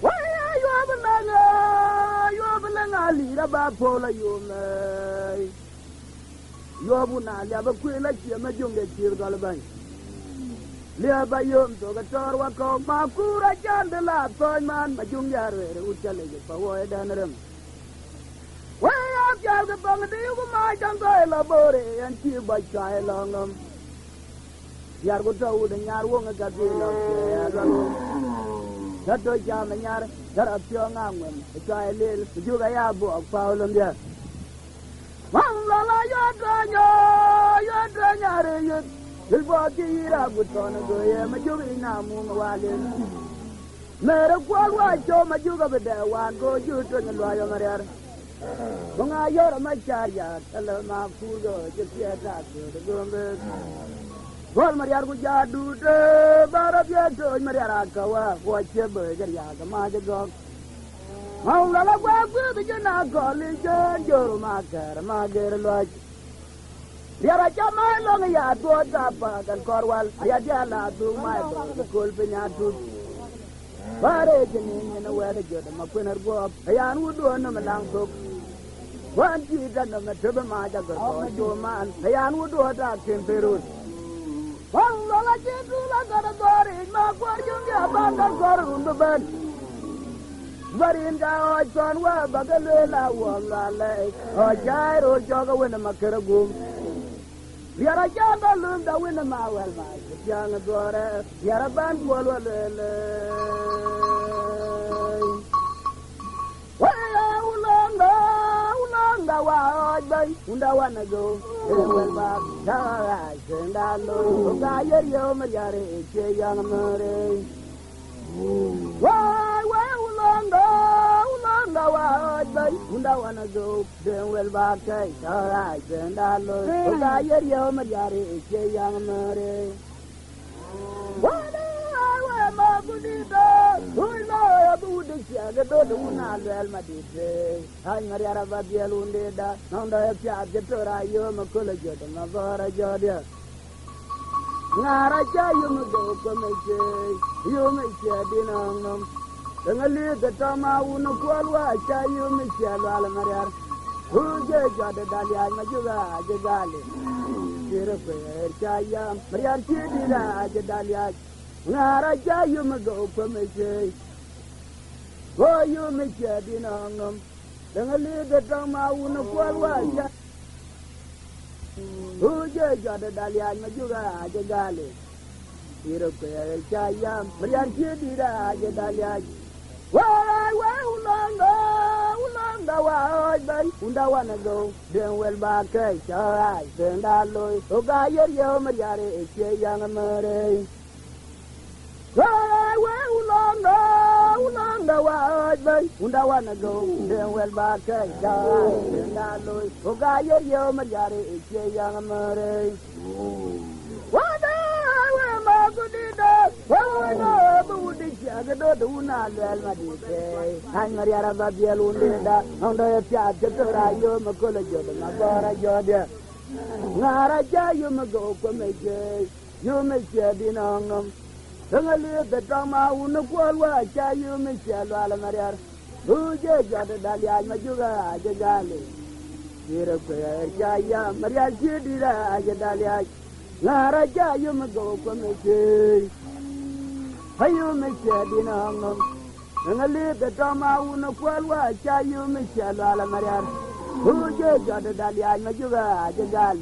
Wëi ayuɔɔp ë lëŋ ëëi, ayuɔɔp ë lëŋ aliir abä pol ayuɔm ëëi. Yuɔɔp wun a liap ë kuël acie ma juŋ de cïïr gɔl bäny. Liap ayom thok ë tɔɔr wakɔ̈u, ma kuur acan de la thɔɔny man, ma juŋ ya rueer ë wut cä lec ë pa wuɔɔc ë dɛn rem. Wëi apial ke thɔŋ ë dïïu ku mac däŋ gɔ̈i la boor ë, ɛn cï bɔc cuai ë lɔ̈ŋ nɔm. Diäär ku tɔ wut ë nyar woŋ ë ka dhil lɔ cuɛɛr lɔ. Tɔ tɔ cam ë nyar, tɔ rɔ piɔ̈ɔ̈ŋ aŋuɛm ë cuai lel, ku juk aya buɔk pau lom diäär. Mam lɔl ayuɔt tuany, ayuɔt tuany arëë yeth. Ël bɔ̈ cï yïr agut thɔn ë göi ë ma jök yic na mum ë Walil. Meerë kuɔl wa cöm ma jök abï dɛ wään go jö töny ë luɔi ë Mariar. Bï ŋa yɔ̈r ë Macar Riääk, alë ma kuur go cï piɛth tak kööt ë Gömbek. Puɔl Mariar ku jɔ duut tö, bä rɔt dhiɛl tooc Mariar akäwa, wɔ cie böi ke riääk ë mac ë gɔ̈k. Ŋɔ̈u lɔl aguɛɛr guëëth ë jön akɔ̈l ë jön jör ma kɛ̈ɛ̈r ma geer luɔc. Riɛr acä mac lɔŋ ë ya tuɔɔt ka pak ɛn kɔr wal, riɛt diɛɛr la dhuk mac bɔ̈ ke kööl piny atut. Bä rëëc ë nin nyin ë wɛ̈ɛ̈t ë jot ë ma kuën ër guɔ̈ɔ̈p, ë yan wut duɔ̈ɔ̈r nɔm ë laŋ thok. Wään cï tɔ nɔm ë tëp ë mac agör kɔc cöm man, ë yan wut duɔ̈ɔ̈r tak kën pïïr run. Wään lɔl acï tuul agär ë gɔ̈ɔ̈r yic, ma kuɔr juŋ ya bän däŋ kɔr run bï bɛ̈n. Bä rin ka ɣɔc kɔn wä bä ke lueel a wuɔm lual lɛɛc, ɣɔc cä ë röör cɔk ë wën ë ma kërë gum. Riɛr acä bä lööm da wën ë ma wɛl mac, ku thiäŋ ë dhuɔɔrë, riɛr abän kuɔl wä lueel ëëi. Wëi ë Wulɔŋda, Wulɔŋda wa ɣɔɔc bɛ̈ny, wunda wanageu, ë wɛl bäk, cä ɣaac kën da looi, ku ka ye riëu Mariar ë cie yäŋ mär ëëi. Wëi, wëi Wulɔŋda, Wulɔŋda wa ɣɔɔc bɛ̈ny, wunda wanageu, den wɛl bäk kɛ̈i, cä ɣaac kën da looi, ku ka ye riëu Mariar ë cie yäŋ mär ëëi. Wënde ɣaar wëë ma ku dït dɔ̈ɔ̈r, wun lɔ abï wut de ciɛk ë döt wun aa luɛɛl ma dït tëë. Ɣäny Mariar abä dhiɛl wun de da, nɔŋ dɔ̈ ë piath cï tör ayööm ë köl ë jot ë ma gɔ̈ɔ̈r ë jɔt ya. Ŋaar acä yöm ë gɔ̈u kuëm ë ceec, yöm ë ciɛɛt dï nɔŋ nɔm. Eŋö liith ë tɔ̈ ma wun ë kuɔl wä acä yöm ë ciɛɛt lual ë Mariar. Ku je jɔt ë dal yac ma jök aa jë gali. Cï röt kueer cä yam, Mariar cï dït aa jë dal yac. Ŋaar acä yum ë gɔu kuëm ë ceec, go yum ë ciɛɛt dï nɔŋ nɔm. Däŋ ë liith ë tɔŋ ma wun ë kuɔl wä cä. Ku je jɔt ë dal yac ma jök aa jë gali. Cï röt kueer cä yam, Mariar cï dït aa jë dal yac. Wëi, wëi Wulɔŋda, Wulɔŋda wa ɣɔɔc bɛ̈ny, wunda wanageu, den wɛl bäk kɛ̈i, cä ɣaac kën da looi, ku ka ye riëu Mariar ë cie yäŋ mär ëëi. Wëi, wëi Wulɔŋda, Wulɔŋda wa ɣɔɔc bɛ̈ny, wunda wanageu, den wɛl bäk kɛ̈i, cä ɣaac kën da looi, ku ka ye riëu Mariar ë cie yäŋ mär ëëi. Wënde ɣaar wëë ma ku dït dɔ̈ɔ̈r, wëë wun ë bï wut de ciɛk ë döt wun aa luɛɛl ma dït tëë. Ɣäny Mariar abä dhiɛl wun de da, nɔŋ dɔ̈ ë piath cï tör ayööm ë köl ë jot ë ma gɔ̈ɔ̈r ë jɔt ya. Ŋaar acä yum ë gɔu kuëm ë ceec, yum ë ciɛɛt dï nɔŋ nɔm. Eŋö liith ë tɔŋ ma wun ë kuɔl wä acä yum ë ciɛɛt lual ë Mariar. Ku je jɔt ë dal yac ma jök aa jë gali. Yere kueer ca yam, Marial cï dït aa cï dal yac. Ŋaar aca yum ë gɔu kuɔm ë cëëi. Ayum ë ciɛɛt dïn ɣɔn nɔm. Ë ŋa liep de tɔm a wun ë kuɔl wa ca yum ë ciɛɛt lual ë Marial. Ku jɔ jɔt ë dal yac ma juk aa cï gal.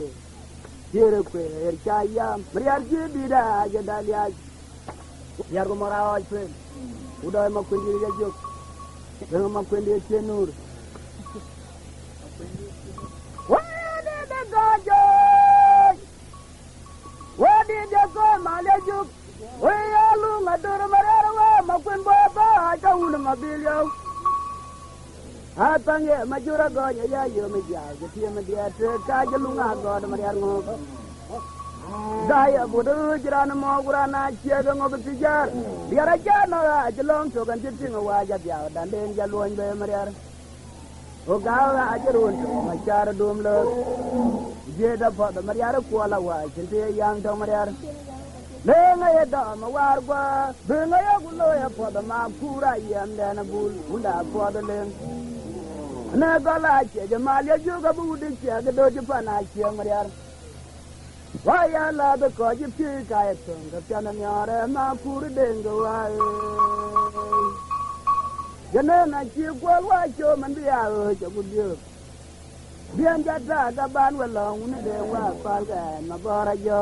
Yere kueer ca yam, Marial cï dït aa cï dal yac. Yar ku mɔr a ɣɔɔc kueen, ku dɔɔc ma kuendït ya jök, dëŋ ma kuendït cie nur. Wëëdït de gɔɔc jɔɔc, wëëdït de gɔɔc mal ya jök, wëë ya luŋ adur Marial wëë ma kuen bɔ̈ bɔ̈ aa ca wun ma dhil yɔu. Athäŋ ye ma jur agɔny aya yom ë jiaak, cï tiëm ë diɛt, ka jë luŋ agɔɔt Marial ŋɔɔk. Gäi abut ë ɣööc raan ë mɔɔk, ku raan aa ciëk ë ŋɔk ë thiëc jäär. Diɛt aca nɔ̈k ɣaac lɔ̈ŋ tök, ɛn cï tïŋ ë wac abiaau, danden ja luɔny bei Marial. Ku gäu ɣaac run tök, ma car dum lööth. Jiët apuɔth Marial ë kuɔl awac, cïn të ye yäŋ tɔ̈ Marial. Leŋ aye dɔm ë waar guɔ, bï ŋa yok looi apuɔth ë mak kuur ayiɛɛmdɛn abul, wunda apuɔth ë leŋ. Në gɔl aciëc ë mal ye jök abï wut ë ciɛk ë döc ë pan aciëŋ Marial. Wa ya läth ë kɔc ë piëëc ka ye thöŋ, ke piɛn ë miɔɔr ë mak kuur ë deŋ ke wa ee. Jënën acï kuɔl wa com, man bï ya ɣööc agut biöök. Biɛn jɔ tak aban we lɔ̈ŋ wun de wa pal kɛn ma bɔ̈r ajɔ.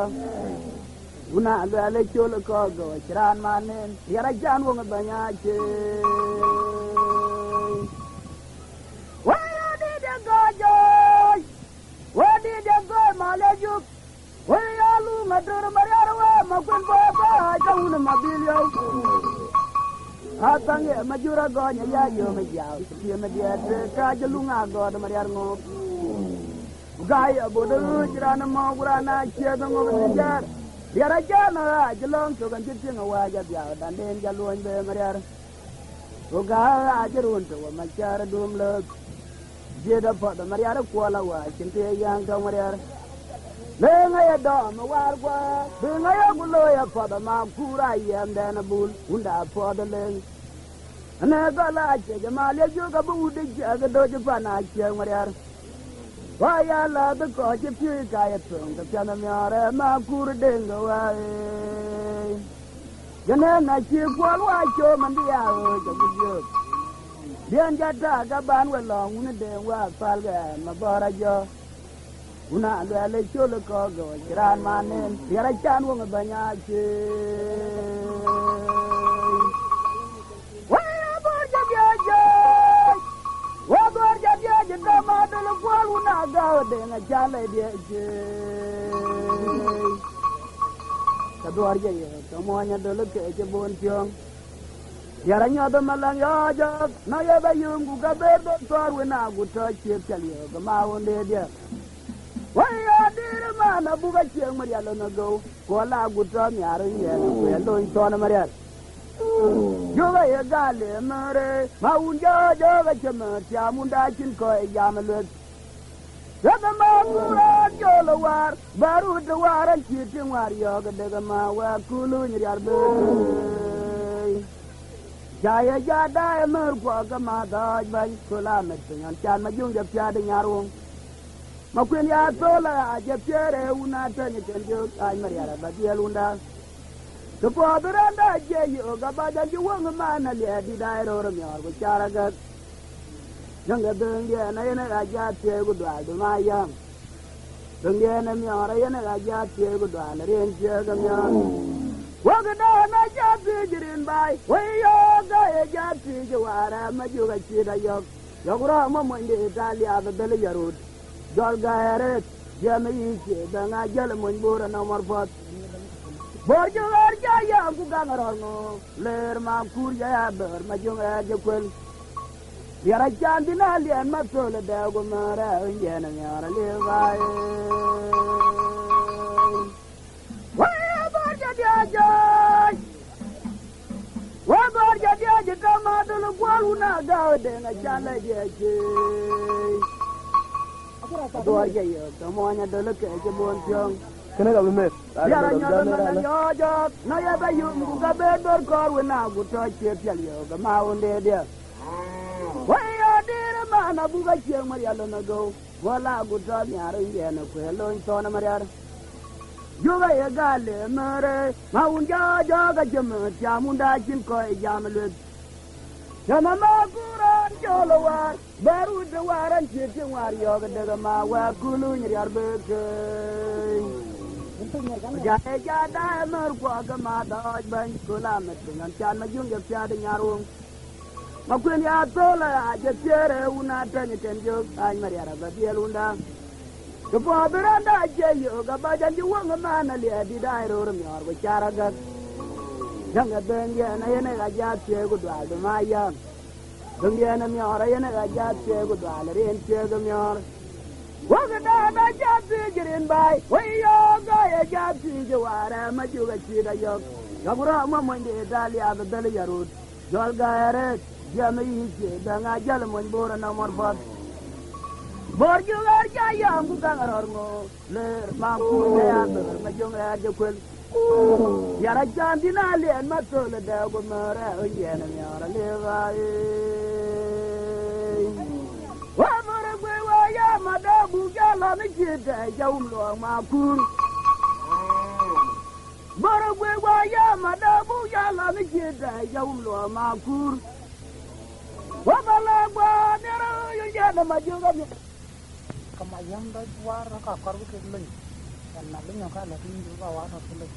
Wun a luɛl ë col ë kɔk gɔɔc raan man en, riɛr acan wöŋ ë bɛ̈ny acë. Wëëdït de gɔɔc jɔɔc, wëëdït de gɔɔc mal ya jök. Wëë ya luŋ adur Marial wëë ma kuen bɔ̈ bɔ̈ aa ca wun ma dhil yɔu. Athäŋ ye ma jur agɔny aya yom ë jiaau, cï tiëm ë diɛt, ka jë luŋ agɔɔt Marial ŋɔɔk. Gäi abot ë ɣööc raan ë mɔɔk, ku raan aa ciëk ë ŋɔk ë thiëc jäär. Riɛr aca nɔ̈k ɣaac lɔ̈ŋ tök, ɛn cï tïŋ ë wac abiaau, danden ja luɔny bei Marial. Ku gäu ɣaac run tök, wa ma car dum lööth. Jiët apuɔth Marial ë kuɔl awac, cïn të ye yäŋ tɔ̈ Marial. Leŋ aye dɔm ë waar guɔ, bï ŋa yok looi apuɔth ë mak kuur ayiɛɛmdɛn abul, wunda apuɔth ë leŋ. Në gɔl aciëc ë mal ye jök abï wut ë ciɛk ë döc ë pan aciëŋ Marial. Wa ya läth ë kɔc ë piööc ka ye thöŋ, ke piɛn ë miɔɔr ë mak kuur ë deŋ ke wa ee. Jënën acï kuɔl wa com, man bï ya ɣööc agut biöök. Biɛn jɔ tak aban we lɔ̈ŋ wun ë deŋ wa pal kɛn ma bɔ̈r ajɔ. Wun a luɛl ë col ë kɔk gɔɔc raan man en, riɛr acan wöŋ ë bɛ̈ny acë. Wëë abɔ̈r jɔ diɛɛc jɔɔc, wëë abɔ̈r jɔ diɛɛc ë dɔm adöl ë kuɔl, wun a gäu ë deŋ acan lɛc diɛɛc jɔɔc. Ke dhuɔɔr jɔ yök, ke muɔny adöl ë keec ë bon piɔ̈ɔ̈ŋ. Diɛɛr anyɔth ë malaŋ yɔɔc jɔɔk, na ye bä yöŋ ku ka ber bä thɔɔr wën agut tɔ ciëk pial yök ë ma wun de diɛɛr. Wëë ya dïïr ë man abuk acieŋ Marial ë në gëu. Ku ala gut tɔ nhiaar ë nhiɛɛr, ku ye lony thɔn ë Marial. Jök aye gal ë mɛ̈ɛ̈r ë ma wun jɔ jök acï mɛ̈ɛ̈r tiaam wunda cïn kɔc ë jam ë lueth. Wek ë ma ku rɔɔt jol ë waar, bä rut ë waar an cï tïŋ waar yɔ̈ɔ̈k ë dek ë ma wɛ̈ɛ̈k ku luny rial bë. Ca ye ja daai ë mɛ̈ɛ̈r kuɔ ke ma dhɔɔc bäny, ku la meth piny ɣɔn can ma juŋ jɔ piaat ë nyar woŋ. Ma kuen ya thol aa jɛ piɛɛr ë wun a tɛ̈ny ë kɛn jök, aa Marial abä dhiɛl wunda. Kë puɔth rɛ̈nda cie yök abac an cï wöŋ ë man aliɛɛt dït aa röör ë miɔɔr ku car agäk. Yäŋ ke dhöŋdiɛn ayen ë ɣac jat thiëëc ku dual dum aa yäŋ. Dhöŋdiɛn ë miɔɔr ayen ë ɣac jat thiëëc ku dual ë rien ciëëk ë miɔɔr. Wok dɔn aa jat thiëëc rin baai, wëi yöök aa ye jat thiëëc ë waar ë ma juk acït ayök. Yök rɔ̈ɔ̈k ma mony de Italia bï dhël ë yarut. Jɔl gäi arëët, jiɛɛm ë yic, bɛ ŋa jäl ë mony boor ënɔmɔr puɔth. Bor jɔ ɣɛɛr jɔ yam ku gaŋ rɔl ŋö, leer ma kuur jɔ ya bɛ̈ɛ̈r ma jöŋ rɛɛt jɔ kuel. Riɛr acan bï na liɛɛn ma thöl ë dɛɛu ku mɛ̈ɛ̈r ë ɣöny yɛn ë miɔɔr ë liu baai. Wëë bɔ̈r jɔ diɛɛc jɔɔc, wëë bɔ̈r jɔ diɛɛc ë tɔ̈ ma dhöl ë guɔl wun a gäu ë deŋ acan lɛc diɛɛc. Duɔɔr jɔ yök tɔ̈ muɔny adöl ë keec ë bon piɔ̈ŋ. Kënë ka bï meth. Diɛɛr anyɔth ëmën anyɔɔc jɔɔk, na ye bä yum ku ka ber dor kɔɔr wën a gut tɔ cie pial yök ë ma wun de diɛɛr. Wëi ya dïïr ëmën abuk acieŋ Marial ë në gou. Wala gut tɔ nhiar yɛn kuëë lony thɔn amariar. Jukë ye gal le mërë, ma wun jɔ jɔ ka cï mën tiam wun da cïn kɔc jam lueth. Jam ama kuran jɔl war, bär wut de war an cï tiŋ war yɔ̈k dek ama wä kuluny riar bek. Ja e ja da e mär kuɔ ke ma dɔɔc bäny, ku la mät piny an can ma juŋ jɔ piath nyar wun. Ma kuën ya thol a jɔ thiëër e wun a tɛny kën jök, any ma riar abä dhiël wun da. Ke puɔth bï randa cie yök, abac an cï wäŋ ëman aliɛɛt dït ai röör miɔɔr ku car agäk. Jäŋ ë dhëndiɛn ayen ë ɣac jat thiëëk ku dual bï ma yam. Dhëndiɛn ë miɔɔr ayen ë ɣac jat thiëëk ku dual ë rin thiëëk ë miɔɔr. Wäkë daan a jat thiëëc rin baai, wëi yɔɔk aa ye jat thiëëc ë waar ë ma juk acït ayɔ̈k. Yɔ̈k rɔ̈ɔ̈k ma mony de Italia bï dhël yarut. Jɔl gäi arëët, jiɛɛm ë yic, bɛ ŋa jäl ë mony Bor ënɔm ɣɔn puɔth. Bor jök ɣɛɛr ca yam, ku gäŋ rɔ̈ɔ̈r ŋö, leer ma kuur ke ya dhöör, ma jöŋ ɣɛɛr jɔ kuel. Yara can dïn a liɛɛn ma thöl ë dɛɛu, ku mɛ̈ɛ̈r ë ɣöc yɛn ë miɔɔr ë lëëk ɣaaye. Wä bär ë guëi wä yam adɛɛu, buk jɔ lɔ në cït tɛɛc ca wum luɔɔk ma kuur. Bär ë guëi wä yam adɛɛu, buk jɔ lɔ në cït tɛɛc ca wum luɔɔk ma kuur. Wä bä lɔ guɔ nhiar ë yöny jɛn ë ma jök amiäk. Ke ma yam dɔc war ka kɔr bï kek lony. Ɛn na lony ɔ ka lɔ piny bï ba war nɔ ke lony.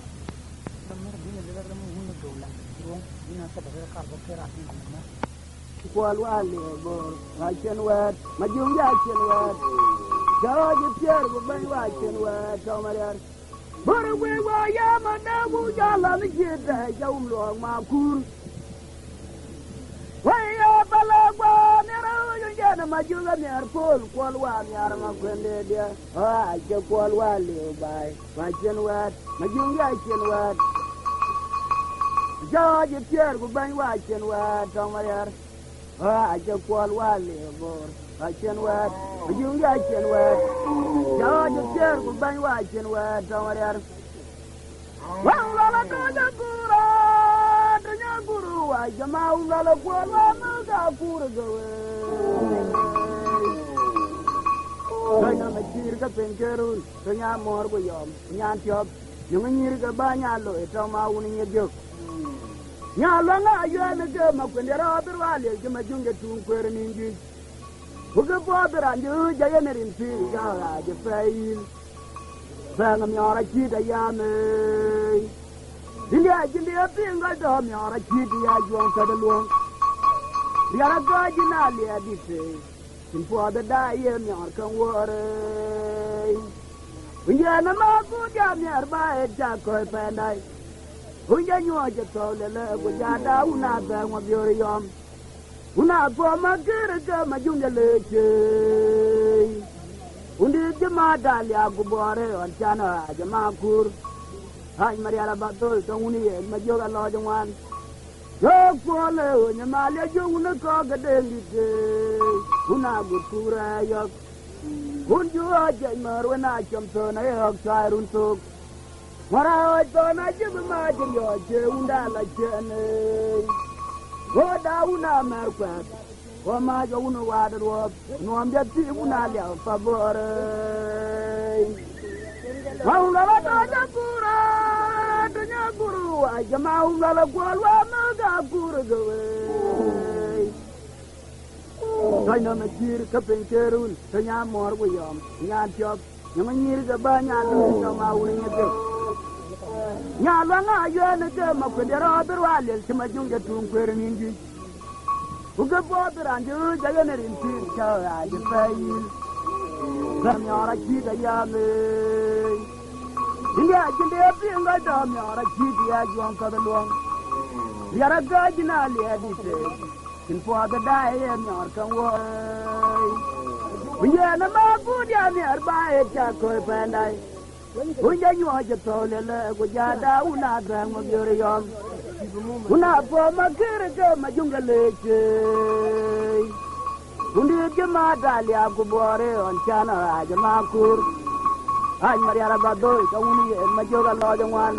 Na mär bïn ë lëk rem wun ë dou la ruɔŋ, bïn a thɛp ë kar bä ke raan bïn ku mär. Kuɔl wa le Bor, wa cien wɛɛt, ma jök ya cien wɛɛt. Jɔɔc ë Piɛɛr ku bɛ̈ny wa cien wɛɛt, tɔ̈ ma riar. Bär ë guëi wä yam adɛɛu, buk jɔ lɔ në cït tɛɛc ca wum luɔɔk ma kuur. Wëi ya bä lɔ guɔ nhiar ë yöny jɛn ë ma jök amiäk Pol, kuɔl wa nhiar ma kuën de diɛ. Ɣɔ̈ɔ̈c ke kuɔl wa liu baai, wa cien wɛɛt, ma jök ya cien wɛɛt. Jɔɔc ë Piɛɛr ku bɛ̈ny wa cien wɛɛt, tɔ̈ ma riar. Ɣɔ̈ɔ̈c ke kuɔl wa liu Bor, wa cien wɛɛt, ma jök ya cien wɛɛt. Jɔɔc ë Piɛɛr ku bɛ̈ny wa cien wɛɛt, tɔ̈ ma riar. Wä wun lɔl atɔ̈ jɔ kuur, atɔ̈ jɔ kuur, wa jama wun lɔl akuɔl, wa määk akuur ke we. Tɔ̈c nɔm acïïr ke piny ke run, tɔ̈ nya mɔ̈ɔ̈r ku yɔm, nyan tiɔp, yöŋ nyïïr ke bä nya loi, tɔ̈ ma wun nyiëth jök. Nya luaŋ ayuɛɛn ke ma kuën de rɔɔth ruaal liel cï ma juŋ de tuŋ kueer ë nïn juëc. Ku ke puɔth raan cï ɣööc jɔ yen rin pïïr cä ɣaac ë pɛɛi yïn. Bɛ̈ɛ̈ŋ miɔɔr acït ayam ëëi. Bï liac cïn dï e piŋ gɔl tɔ miɔɔr acït ya juɔŋ käth ë luɔ̈ŋ. Riɛr agɔc yïn a liɛɛt dït ëëi. Cïn puɔth ë daai ye miɔɔr käŋ wuɔɔr ëëi. Ku yɛn ë ma kuut ya miɛɛr ba ɣet cä kɔ̈i pɛɛndai. Ku jɔ nyuɔɔc ë thɔ̈u lëlë ku ja da wun a bɛ̈ɛ̈ŋ wä biöör yɔm. Wun a thuɔm akër ke ma juŋ de leec ceei. Wun dïït cï ma da liaak ku buɔɔr ë ɣɔn can ɣaac ë ma kuur. Ɣaac ma rial abä dhöl tɔ̈ wun yen ma jök alɔɔc ë ŋuan. Jök puɔl ë ɣöny ë mal ya jök wun ë kɔ̈k ke deŋ dït ceei. Wun a gut kuur ë yɔ̈k. Wun ju ɣɔ̈c jɛc mär wën a cam thön aye ɣɔ̈k cuai run thok. Ŋuɔ̈r a ɣɔ̈c thɔn acï bï mac riɔ̈ɔ̈c cie wunda la ciɛɛn ëëi. Ɣööda wun a mɛ̈r kuɛth, ɣɔ̈ mac ɣɔ̈ wun ë waat ruɔ̈ɔ̈th, nuɔɔm jɔ thiik wun a liau pa bɔ̈ɔ̈r ëëi. Ɣɔ̈u ŋa ba tɔc akuur ë tëny akuur wac, jama wun ŋa la kuɔl wa määk akuur ë gëu ëëi. Tɔc nɔm acïïr ke piny ke run, tëny amɔ̈ɔ̈r ku yɔm, nyan tiɔp, nyɔŋ nyïïr ke bä nyan luɔi tɔ̈ ma wun ë nyeth ke. Nyan luaŋ ayuɛɛn ke ma kuën de rɔɔth ruaal liel cï ma juŋ de tuŋ kueer ë nïn juëc. Ku ke puɔth raan cï ɣööc jɔ yen rin pïïr cä ɣaac ë pɛɛi yïn. Bä miɔɔr acït ayam ëëi. Yïn de acïn de piŋ gɔc dɔm miɔɔr acït ya juɔŋ käth ë luɔŋ. Riɛr agääc yïn a liɛɛt dït ëëi. Cïn puɔth ë daai ye miɔɔr käŋ wuɔi. Ku yɛn ëmä kuut ya miɛɛr ba ɣet cä kööi pɛɛndai. Wun jɔ nyuɔɔc ë thɔ̈u lëlë, ku ja da wun a dhɛ̈ŋ ma biöör yɔm. Wun a puɔ̈u ma kërë ke ma juŋ ke leec ceei. Wun dïït cï ma da liaak ku buɔɔr ë ɣɔn can ɣaac ë ma kuur. Ɣaac ma rial abä dhöl, ka wun yen ma jök alɔɔc ë ŋuan.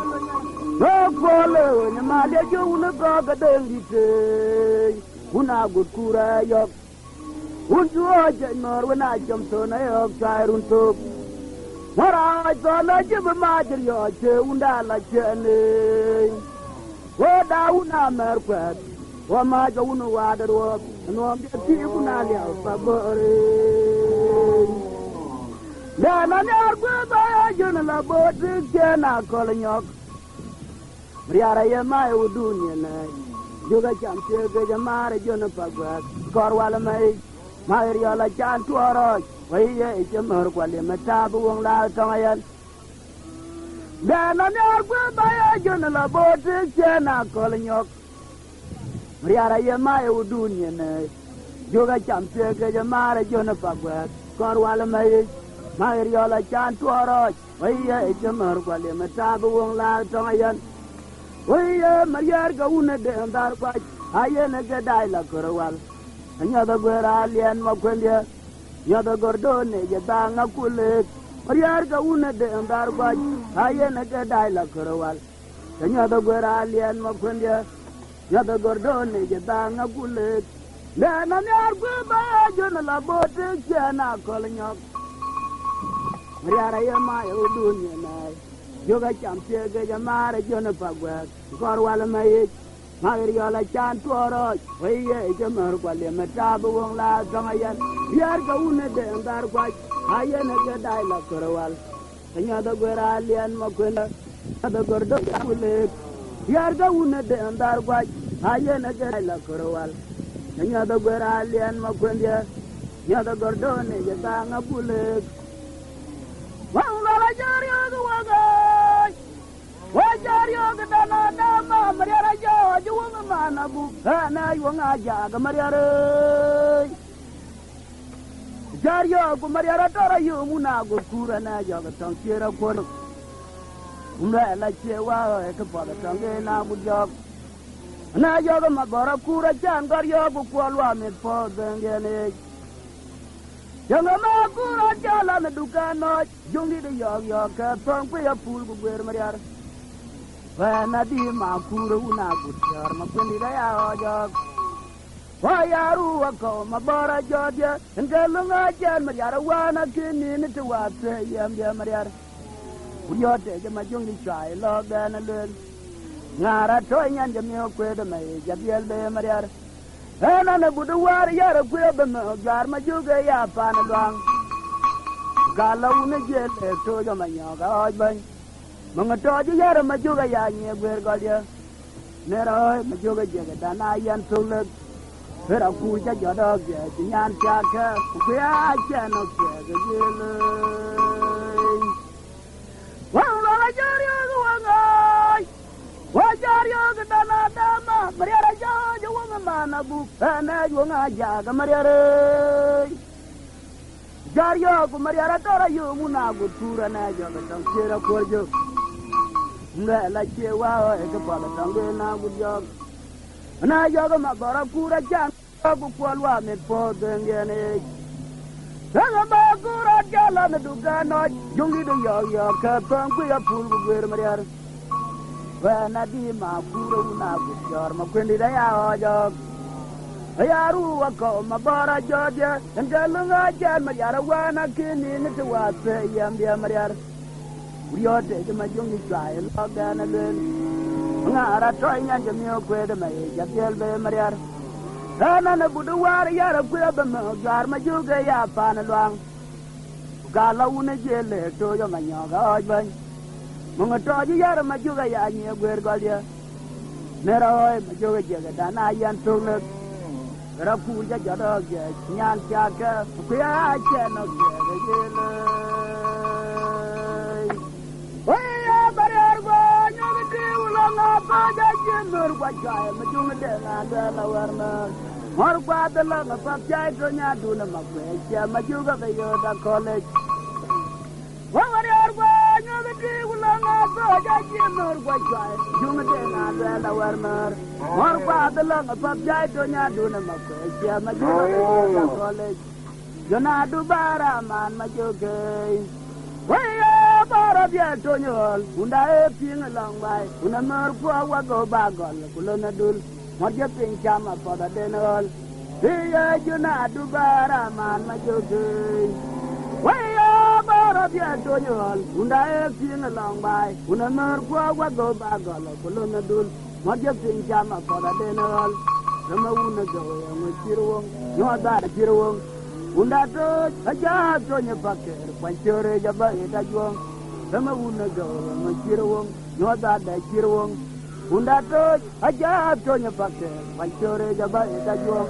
Jök puɔl ë ɣöny ë ma liac jök wun ë gɔ̈k ke döŋ dït ceei. Wun a gut kuur ë yɔ̈k. Wun cï ɣɔɔc cɛc mär wën aa cam thön ayɔ̈ɔ̈k cuai run thök. Ŋuɔ̈r aa ɣɔc thɔn acï bï mac riɔ̈ɔ̈c cë wunda la ciɛɛn ëëny. Wo da wun aa mɛ̈r kuɛth, wo mac ke wun ë waat ë ruɔɔth, ë nuɔɔm jɔ thiëëk wun aa liau pa bɔ̈ɔ̈r ëëny. Dɛn anhiaar guëër bä ya jön la boot tik ciɛɛn akɔl nyɔk. Riar aye maye wudun ye nɛɛc. Jök acam thiëëk gec amaar ë jön ë paguɛ̈ɛ̈k kɔɔr wal ë mɛic. Maye riɔl acan tuɔɔr rɔɔc, wëi ye ë cï mär kual ye mɛt taap ë woŋ laak tɔŋ ayɛn. Dɛn anhiaar guëër bä ye jön ë la boot tik ciɛɛn akɔl nyɔk. Riar aye maye wudun ye nɛɛc. Jök acam thiëëk gec amaar ë jön ë paguɛ̈ɛ̈k kɔɔr wal ë mɛic. Maye riɔl acan tuɔɔr rɔɔc, wëi ye ë cï mär kual ye mɛt taap ë woŋ laak tɔŋ ayɛn. Wëi ye mariɛɛr ke wun ë deŋ dhar kuac, ayen ë ke daai la kör ë wal. Anyɔth aguëër aliɛn makuëndië, nyɔth agordon ë jë dhaŋ akuleek. Mariɛɛr ke wun ë deŋ dhar kuac, ayen ë ke daai la kör ë wal. Anyɔth aguëër aliɛn makuëndië, nyɔth agordon ë jë dhaŋ akuleek. Dɛn anhiaar guëër bä ye jön la boot tik ciɛɛn akɔl nyɔk. Riar aye maye wudun ye nɛɛc. Jök acam thiëëk gec amaar ë jön ë paguɛ̈ɛ̈k kɔɔr wal ë mɛic. Maye riɔl acan tuɔɔr rɔɔc, wëi ye ë cï mär kual ye mɛt taap ë woŋ laak tɔŋ ayɛn. Riar ke wun ë deŋ dhar kuac, ayen ë ke daai la kör ë wal. Anyɔth aguëër aliɛn makuëndië, nyɔth agordon akuleek. Riar ke wun ë deŋ dhar kuac, ayen ë ke daai la kör ë wal. Anyɔth aguëër aliɛn makuëndië, nyɔth agordon ë jë dhaŋ akuleek. Waŋ lɔl acä riɔ̈ɔ̈k ë wek ëëc. Wek cä riɔ̈ɔ̈k ë dɔn adama, mariar acä ɣɔc ë wek ë man agup. Ɣɛn ë yuɔŋ ajaak ë mariar ëëc. Cä riɔ̈ɔ̈k ku mariar atɔ̈r ayööm wun agup kuur ënë jɔk ë tɔŋ ciëër akuɔ̈r. Wun luɛɛl acie waɣ ë këpuɔth ë tɔŋ en agut jɔk. Ënë jɔk ë madhɔr akuur acan gɔ̈r yɔ̈ɔ̈k ku kuɔl wa mïth puɔ̈th dhëŋdiɛn ëëc. Cäŋ ëmɛ akuur rɔt jɔl an ë dukan nɔɔc, juŋdït ë yɔ̈ɔ̈k yɔ̈ɔ̈k ke thɔ̈ŋ kuic apul ku guëër mariar. Wɛ̈ɛ̈n adï ma akuur ë wun agut cɔ̈ɔ̈r ma kuëndït aya ɣɔɔc ɣɔ̈ɔ̈k. Wä ya ruu wakɔ̈u ma bɔ̈ɔ̈r ajɔ̈ɔ̈th ye, en ke löŋ acɛn mariar ë wään akïn nïn ë të wath thëë yiɛ̈mdiɛ̈ mariar. Ku riɔ̈ɔ̈t tëë jë ma juŋdït cuai lɔ̈ɔ̈k ɛn ë lueel. Ŋaar atɔ̈ nyan jë miök kueet ëmɛ yic adhiɛl be mariar. Ënɔn ë but ë wäär yär ë kuië bï mɛ̈ɛ̈k juaar ma jök ë ya paan ë luaŋ. Gal la wun ë jiël ë tooc ë ma nyɔɔk ë ɣɔɔc bäny. Mëŋ ë tɔɔc ë yär ë ma jök ë ya nyiëë guëër gɔl ye. Në rɔ̈ɔ̈i ma jök ë jiëk ë dan aa yɛn thök lëk. Ë rakuur cä jɔt ɣɔ̈k jiɛɛc cï nyan thiakkë, ku kuië aa cɛn ɣɔ̈k jiɛɛk ë jiël ëëny. Wäŋ luɔk acä riɔ̈ɔ̈k ë wäŋ ɣɔɔc. Wä cä riɔ̈ɔ̈k ë dɔn adama, mariar acä ɣɔɔc ë wäŋ ë man agup, ënë ë yuɔŋ ajaak ë mariar ëëc. Cä riɔ̈ɔ̈k ku mariar atɔ̈r ayööm wun agut kuur ënë jɔk ë tɔŋ ciëër akuɔ̈r jök. Luɛɛl acie waɣ ë këpuɔth ë tɔŋ en agut jɔk. Ënë jɔk ë madhɔr akuur acan. Ku kuɔl wa mit puɔ̈th dhëŋdiɛn ëëc. Dhëŋ ëmɛ ku rɔt jɔl an ë dukan nɔc, juŋdït ë yɔ̈ɔ̈k yɔ̈ɔ̈k ke thɔ̈ŋ kuic apul ku guëër mariar. Wɛ̈ɛ̈n adï ma kuur ë wun agut cɔ̈ɔ̈r ma kuëndït aya ɣɔɔc ɣɔ̈ɔ̈k. Aya ruu wakɔ̈u ma bɔ̈ɔ̈r ajɔ̈ɔ̈th ye, en ke löŋ acɛn mariar ë wään akïn nïn ë të wath thëë yiɛ̈mdiɛ̈ mariar. Ku riɔ̈ɔ̈t tëë cï ma juŋ cï cuai ë lɔ̈ɔ̈k dɛn ë lueel. Ŋaar atɔ̈ nyan cï miök kueet ëmɛ yic adhiɛl be mariar. Ënɔn ë but ë wäär yär ë kuië bï mɛ̈ɛ̈k juaar ma jök ë ya paan ë luaŋ. Ku ka lɔ wun ë jiël le tooc ë ma nyɔɔk ë ɣɔɔc bäny. Mëŋ ë tɔɔc ë yär ë ma jök ë ya nyiëë guëër gɔl ye. Në rɔ̈ɔ̈i ma jök ë jiëk ë dan aa yɛn thök lëk. Rakuur cä jɔt ɣɔ̈k jiɛɛc nyan thiakkë, ku ya cɛn ɣɔ̈k jiɛɛk ë jiël ëëc. Wëi ya bä riɛɛr guɔ nyuɔ̈th ë tiiu lɔ̈ŋ ë pɔ̈c acï mör guɔ cuai, ma juŋ de ŋa luɛɛl awär mär. Ŋɔ̈r guɔ dhil lɔ̈ŋ ë path cai tony adun ë ma kuëëc, cia ma juk abï yööt akɔ̈lic. Wä wä riɔ̈ɔ̈r guɔ nyuɔ̈th ë tïï ku lɔ̈ŋ ë pɔ̈c acï mör guɔ cuai, juŋ de ŋa luɛɛl awär mär. Ŋɔ̈r guɔ dhil lɔ̈ŋ ë path cai tony adun ë ma kuëëc, cia ma juk abï yööt akɔ̈lic. Jɔn adu bara man ma jokei. Wei ye bara bia tony ɣɔl, unda e piŋ lɔŋ bai, una mör kuɔ wa go ba gɔl, ku lon adul. Mɔt je piny cam apath aden ɣɔl. Ë ye juna du bäär aman ma jök tëëi. Wëi ye bäär abï atony ɣɔl, wunda ë piŋ ë lɔŋ baai, wun ë mär kuɔɔk wa gɔ̈u ba gɔl, ku lon ë dul, ŋɔt jɔ piŋ cam apath aden ë ɣɔl. Rem ë wun ë gɔu ë ŋö cïr woŋ, nyuɔɔth bä cïr woŋ. Wunda tooc, acä atony ë pakër, kuany cöör ë jɔ bä ë ta juɔ̈ŋ. Rem ë wun ë gɔu ë ŋö cïr woŋ, nyuɔɔth bä cïr woŋ. Wunda tooc, Ajab tony pakë, wal cöre jaba ita juɔŋ.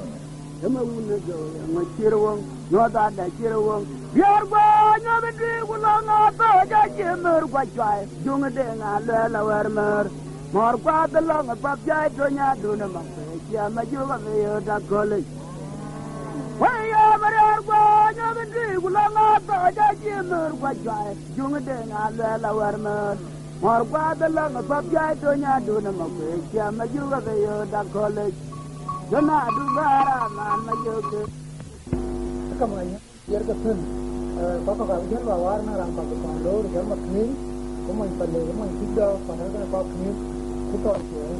Ëmë wun ë gëu, ëmë cïr woŋ, nyuɔth ada cïr woŋ. Biɔr guɔ nyuɔth ë tui ku lɔ ŋa thɔɔc, acie mër guɔ cuai. Juŋ ë deŋ a luɛɛl awär mër. Mɔ̈r kuath ë lɔŋ ë path jai tony adun ë math, ë cia ma juk abï yöt akölëc. Wëi yɔm ë riɛɛr guɔ nyuɔth ë tui ku lɔ ŋa thɔɔc, acie mër guɔ cuai. Juŋ ë deŋ a luɛɛl awär mër. Mɔ̈r guath ë lɔŋ ë path jai tony adun ë makuëëc, ciɛm ë juk abï yöt akölëc. Jɔn adu bäär aman ma jök. Ka many, yer ke thïn, eh, kɔc kɔ̈k abï jël wäwäär në raan kɔc kɔn loor, jɔl ma kïïr, ku mony Palek, ku mony Pïtdɔ̈ɔ̈k, kɔn röt kɔc kïïr, ku thɔn cuëër.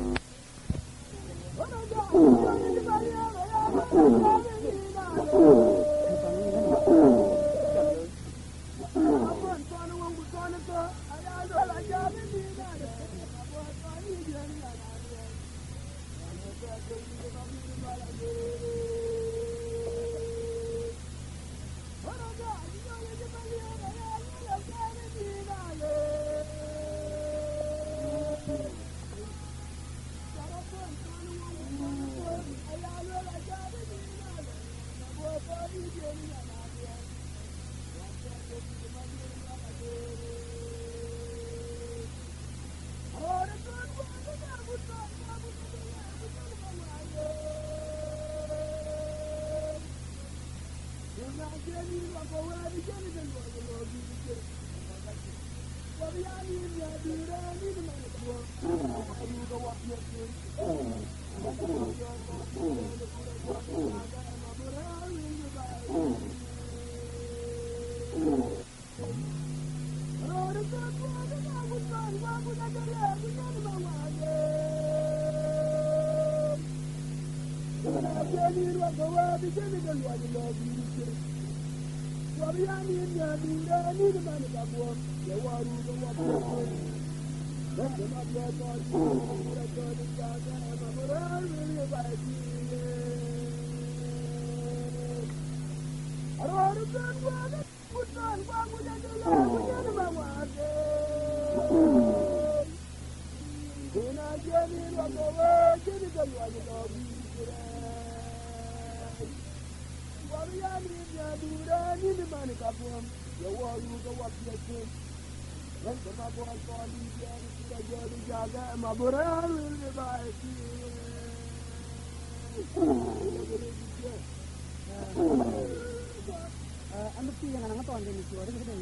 An bï thiëëc ënɔŋ thɔn den ë cuɔɔr ë këdëŋ.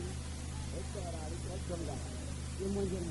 Ye mony jël.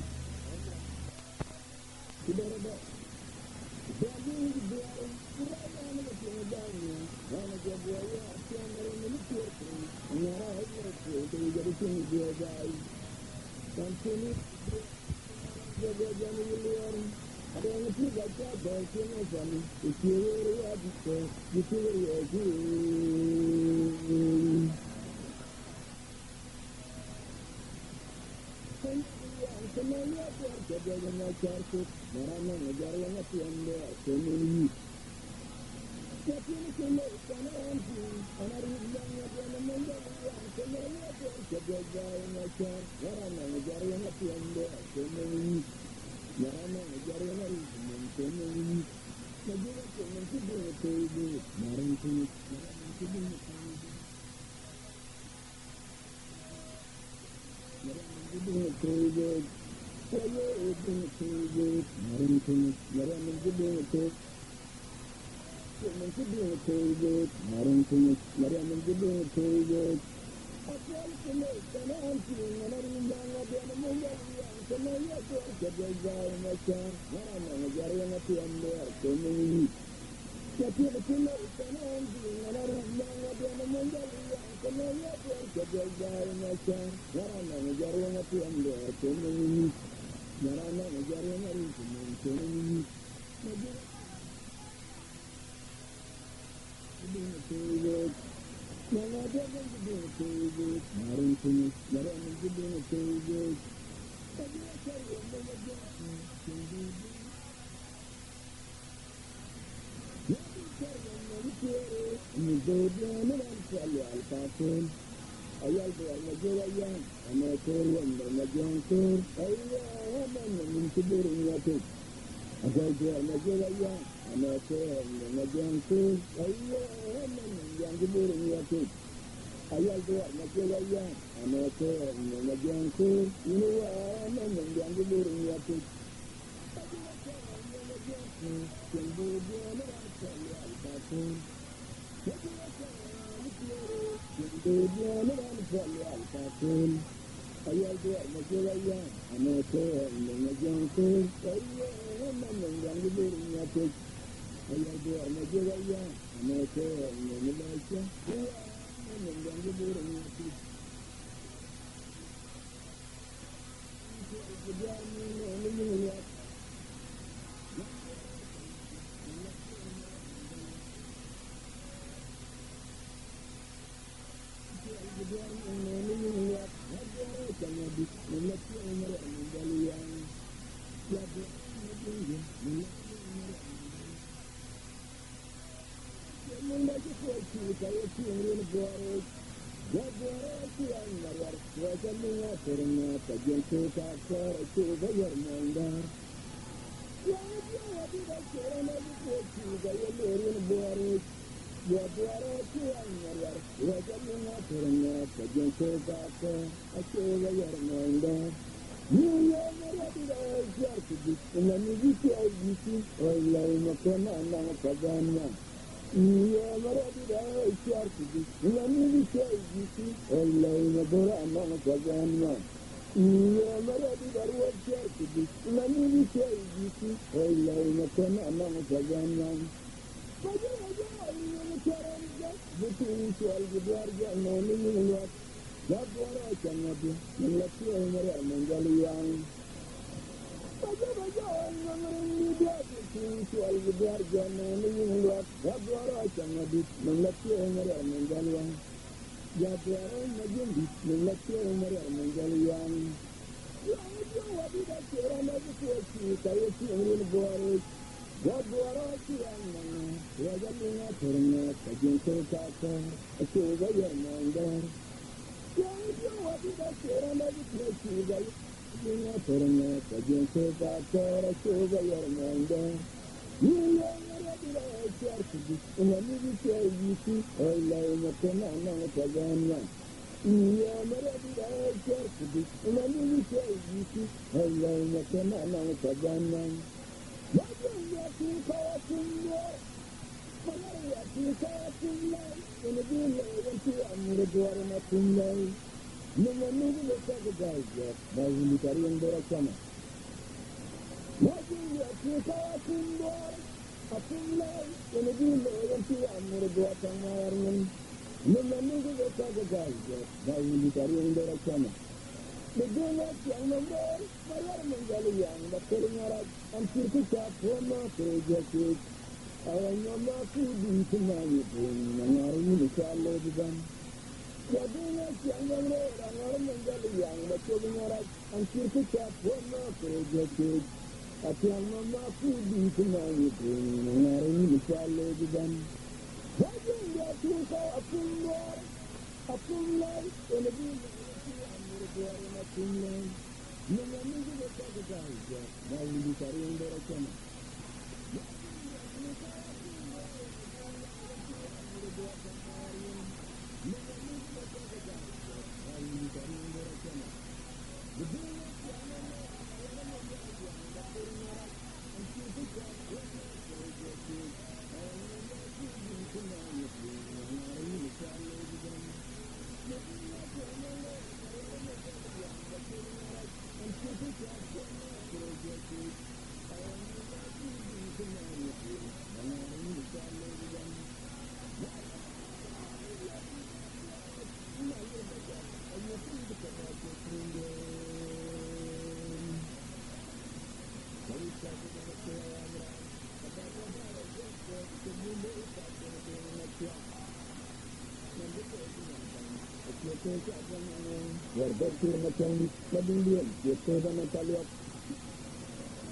Wɛ̈t bɛ̈t pïïr Mathiäŋdït, Madïŋdiɛ̈n, Ciëk Thëëp Anɔŋ Paliɔp.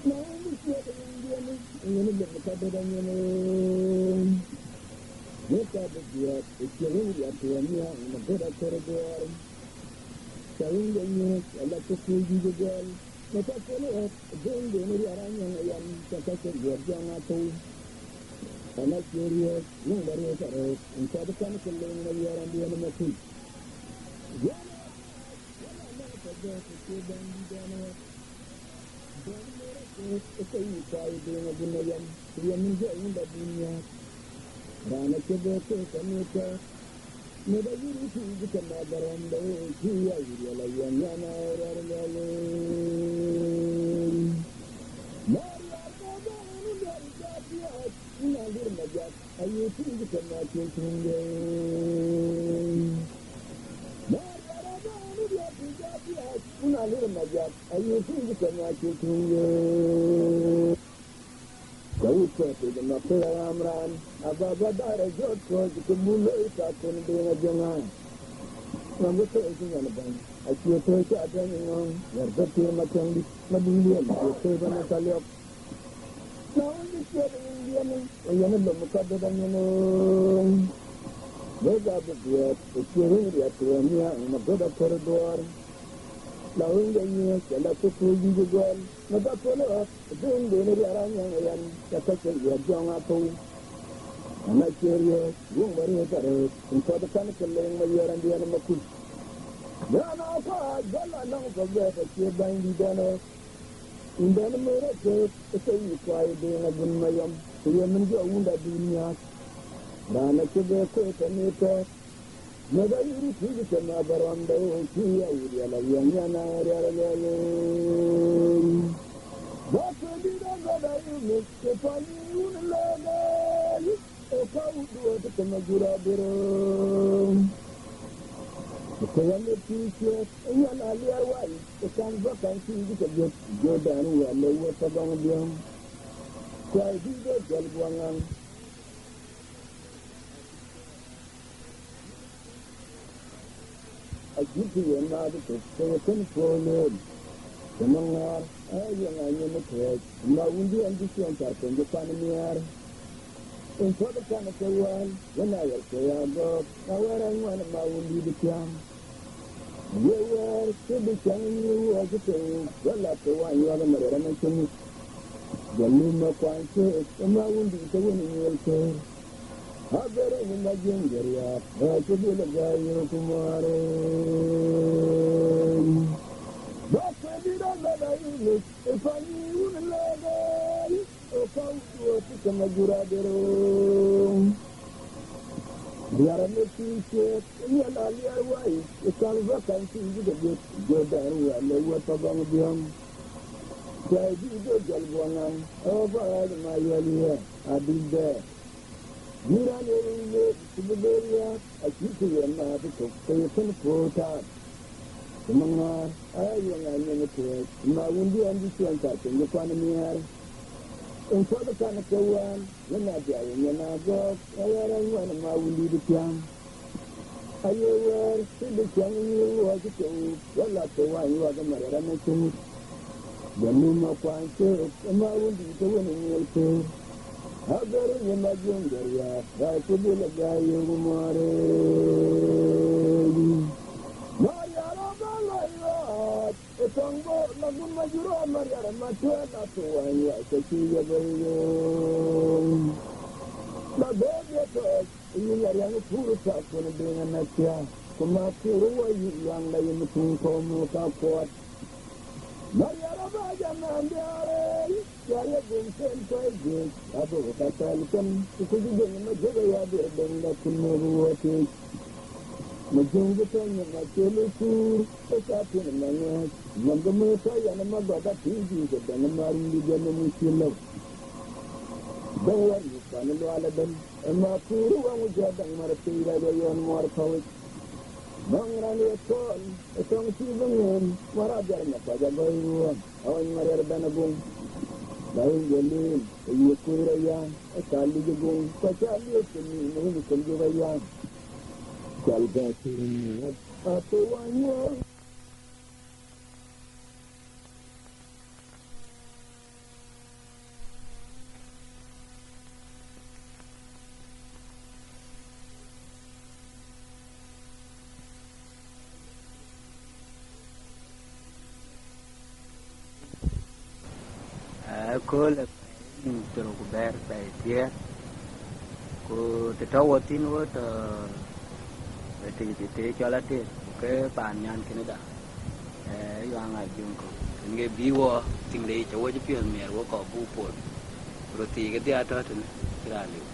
Na wën, bï ciɛɛt ë nyin diɛ̈n, ë yen ë lëk ë kadït anyin ë. Wek ka bï biäk, ë ciëk wën riɛt tuɔɔm nhial, në bët akër ë duɔɔr. Cä wën de nyuɔ̈th, ala cï kuc juëc ë gɔl, në ka kuɔl ë ɣɔ̈k, ë dhuëëŋden ë riɛt anyɔŋ ë yam, cä ka cï guiɛɛr jɔŋ athou. Ɣɛn acï riɔ̈ɔ̈c, wëŋ bä riɔ̈ɔ̈c arëët, ë kɔc ë kän ke leŋ Mayiɛɛr Andiɛ̈n ë Makuc. Yɛn ë Wala nɔŋ tɔ bɛ̈ɛ̈t ë cie bɛ̈nydït ɛn ɣɔ̈k. Bɛ̈ny Mɛr Aköök ë ke yic kuai ë Deŋ Agun Mayɔm, ku ye min jɔ wunda dun nhiaak. Raan acï bɛ̈ɛ̈t ke ke mïth tɔ̈. Meth ayï rït tuuc ke ma bä rɔ̈m de ɣööc, cï ya wït yɛl awiɛŋ nyan aa rɛ̈ɛ̈r lɛ̈l. Mariar Madɔŋ, nu dɛ̈r jat biac, na lir ma jat. Aye piny cï kɛn na cïn tuŋde. Mariar Madɔŋ, nu diäk piny jat biac, ku na lir ma jat. Aye piny cï kɛn na cïn tuŋde. Ka wut kɔ̈k piny ë nɔ̈k ke ɣam raan, aba bä daar ë jɔt kɔ̈c, ke buk looi ka kën Deŋ Ajiëŋ ɣaan. Ŋɔ̈ŋ ke thëëi cï nyan bɛ̈ny, acie thëëi cä bɛ̈ny ŋɔ̈ŋ, ŋɛ̈r bä pïïr Mathiäŋdït, Madïŋdiɛ̈n, Ciëk Thëëp Anɔŋ Paliɔp. Na wën, bï ciɛɛt ë nyin diɛ̈n, ë yen ë lom ë kadït anyin ë. Wek aa bï biäk, ë ciëk wën riɛt tuɔɔm nhial, në bët akër ë duɔɔr. La wën de nyuɔ̈th, ala cï kuc juëc ë gɔl, në ka kuɔl ë ɣɔ̈k, ë dhuëëŋden ë riɛt anyɔŋ ë yam, cä ka cï guiɛɛr jɔŋ athou. Ɣɛn acï riɔ̈ɔ̈c, wëŋ bä riɔ̈ɔ̈c arëët, ë kɔc ë kän ke leŋ Mayiɛɛr Andiɛ̈n ë Makuc. Yɛn aa kuac, bä la nɔŋ tɔ bɛ̈ɛ̈t acie bɛ̈nydït ɛn ɣɔ̈k. Yïn bɛ̈ny Mɛr Aköök, ë ke yic kuai ë Deŋ Agun Mayɔm, ku ye min jɔ wunda dun nhiaak. Raan acï bɛ̈ɛ̈t ke ke mïth tɔ̈. Meth ayï rït tuuc ke ma bä rɔ̈m de ɣööc, cï ya wït yɛl awiɛŋ nyan aa rɛ̈ɛ̈r lɛ̈l. Bä kuëndït aa gɔ̈t ayï meth, ke pany yï wun lëk ëëlic. Ë ka wut duööt ke ma jur abïr. Ku ke ɣɛn ë pïïr ciëët, ë nyan aliɛɛr wai, ë kan bä kan cïï bï ke dhiëth, Jordan wɛ̈l le wet tɔ gɔŋ biɔ̈ŋ. Kuai dït de jɔl guɔ ŋaŋ. Ajït yen maath tök, ke ye kën puɔ̈u lueel. Cï maŋɔɔr, aa ye ŋa nyin ë tuɛɛc, ma wundï ɛn cï ciɛɛŋ cär keny cï kuan ë miɛɛr. Yen puɔth ë kan ë ke wään, yen aa ɣɛr ke ya gɔ̈ɔ̈k, na wɛ̈ɛ̈r aŋuan ë ma wundït ë tiaam. Ye wɛ̈ɛ̈r cï bï cäŋ ë nyïïr wuɔɔc ë tei, wala ke wany yuɔk ë mariɛr ëmën cï ŋic. Jɔ lum ë kuany cöök ë ma wundït ke wën ë nyuɔl köör. Abɛ̈r ë nyin Majiëŋ de riääk, ɣɛɛc cï dhil ë gäi yöök muɔɔr ë. Bä kuëndït amɛt ayï mec, ë pany yï wun lëk ëëlic, ë ka wut duööt cï ke ma jur abïr. Riɛr amec pïïr ciëët, ë nyan aliɛɛr wai, ë kan bä kan cïï bï ke dhiëth, Jordan wɛ̈l le wet tɔ gɔŋ biɔ̈ŋ. Kuai dït de jɔl guɔ ŋaŋ, ë bä ɣɛɛc ma yuɛl yiëë, adït bɛ̈ɛ̈r. Bï raan ye wëi lueel, ku bï bɛ̈ɛ̈r yääk, acït kë yen maath ë tök, ke ye kën puɔ̈u taak. Cï maŋɔɔr, aa ye ŋa nyin ë tuɛɛc, ma wundï ɛn cï ciɛɛŋ cär keny cï kuan ë miɛɛr. Yen puɔth ë kan ë ke wään, yen aa diau ë nyin agɔ̈ɔ̈k, ë ɣɛɛr aŋuan ë ma wundït ë tiaam. Aye wɛ̈ɛ̈r cï bï ciɛŋ ë nyïïr wuɔɔc ë tei, wala ke wany yuɔk ë mariɛr ëmën cï ŋic. Jɔ lum ë kuany cöök ë ma wundït ke wën ë nyuɔl köör. Abɛ̈r ë nyin Majiëŋ de riääk, ɣɛɛc cï dhil ë gäi yöök muɔɔr ë. Mariar abä lɔc ɣɔɔc, ë tɔŋ bɔ̈ la gun ma jur ë mariar ë ma tuɛɛl la tuɔɔny wac ke cï ye bɛ̈i yöök. La bɛ̈ɛ̈k ye tɔɔc, Yïn ariäŋ ë pur ë thakkun ë Deŋ Anathiä, ku ma pur ë wɔ yïk luaŋda yïn tuŋ kɔ̈u muk ka kuɔɔt. Mariar abä jam naan diäär ëël, ya ye gum ken kuɛɛr juëc, abï ku ka thɛl kën, ku kuc ë Deŋ ë Majök aya bir Deŋda kun muk ë wuɔɔt yiic. Majök bï tɔ nyim acï lɔ cuur, ë ka piŋ ë maŋuɛ̈ɛ̈c, nɔm bï muk tɔ yɛn ë magɔt apïïr juëc ë Deŋ ë mar wïïr jɔ nɔm wïc cï lëu. Dɔ̈ŋ wär yïk pan ë lual ëbën. Ë ma kuur ë wäŋ jɔ däŋ mär piny rɛc ë yɔn muɔɔr kɔ̈uc. Bäŋ raan ye kɔɔl ë tɔŋ cï bï ŋeen, wär abiɛr ma kɔc agɔ̈i ruɔ̈ɔ̈n, awany mariɛr bɛ̈n aguŋ. Bä wën jɔ lueel, ë ye kuöc rɔt yam, ë ka lic aguŋ, kɔc cä liëp ke nïïm ë wën ë kën jök ayam. Cɔl Gäthiŋ, Athuanyɔl. Ëkööl ë pɛɛi nïn thiërrou ku bɛ̈t pɛɛi thiëër, ku të tɔ̈ wɔ thïn wɔ tɔ̈ ë tëc të cɔl Ater, ku ke paan nyan kënëda, ë Yuaŋ Ajuŋ kɔ̈u. Kën ke bï wɔ tiŋ de yic awɔc piɔ̈th miɛr wɔ kɔ̈k buk pol, ku röt thiik kedhia tɔ̈ tënë cï raan liu.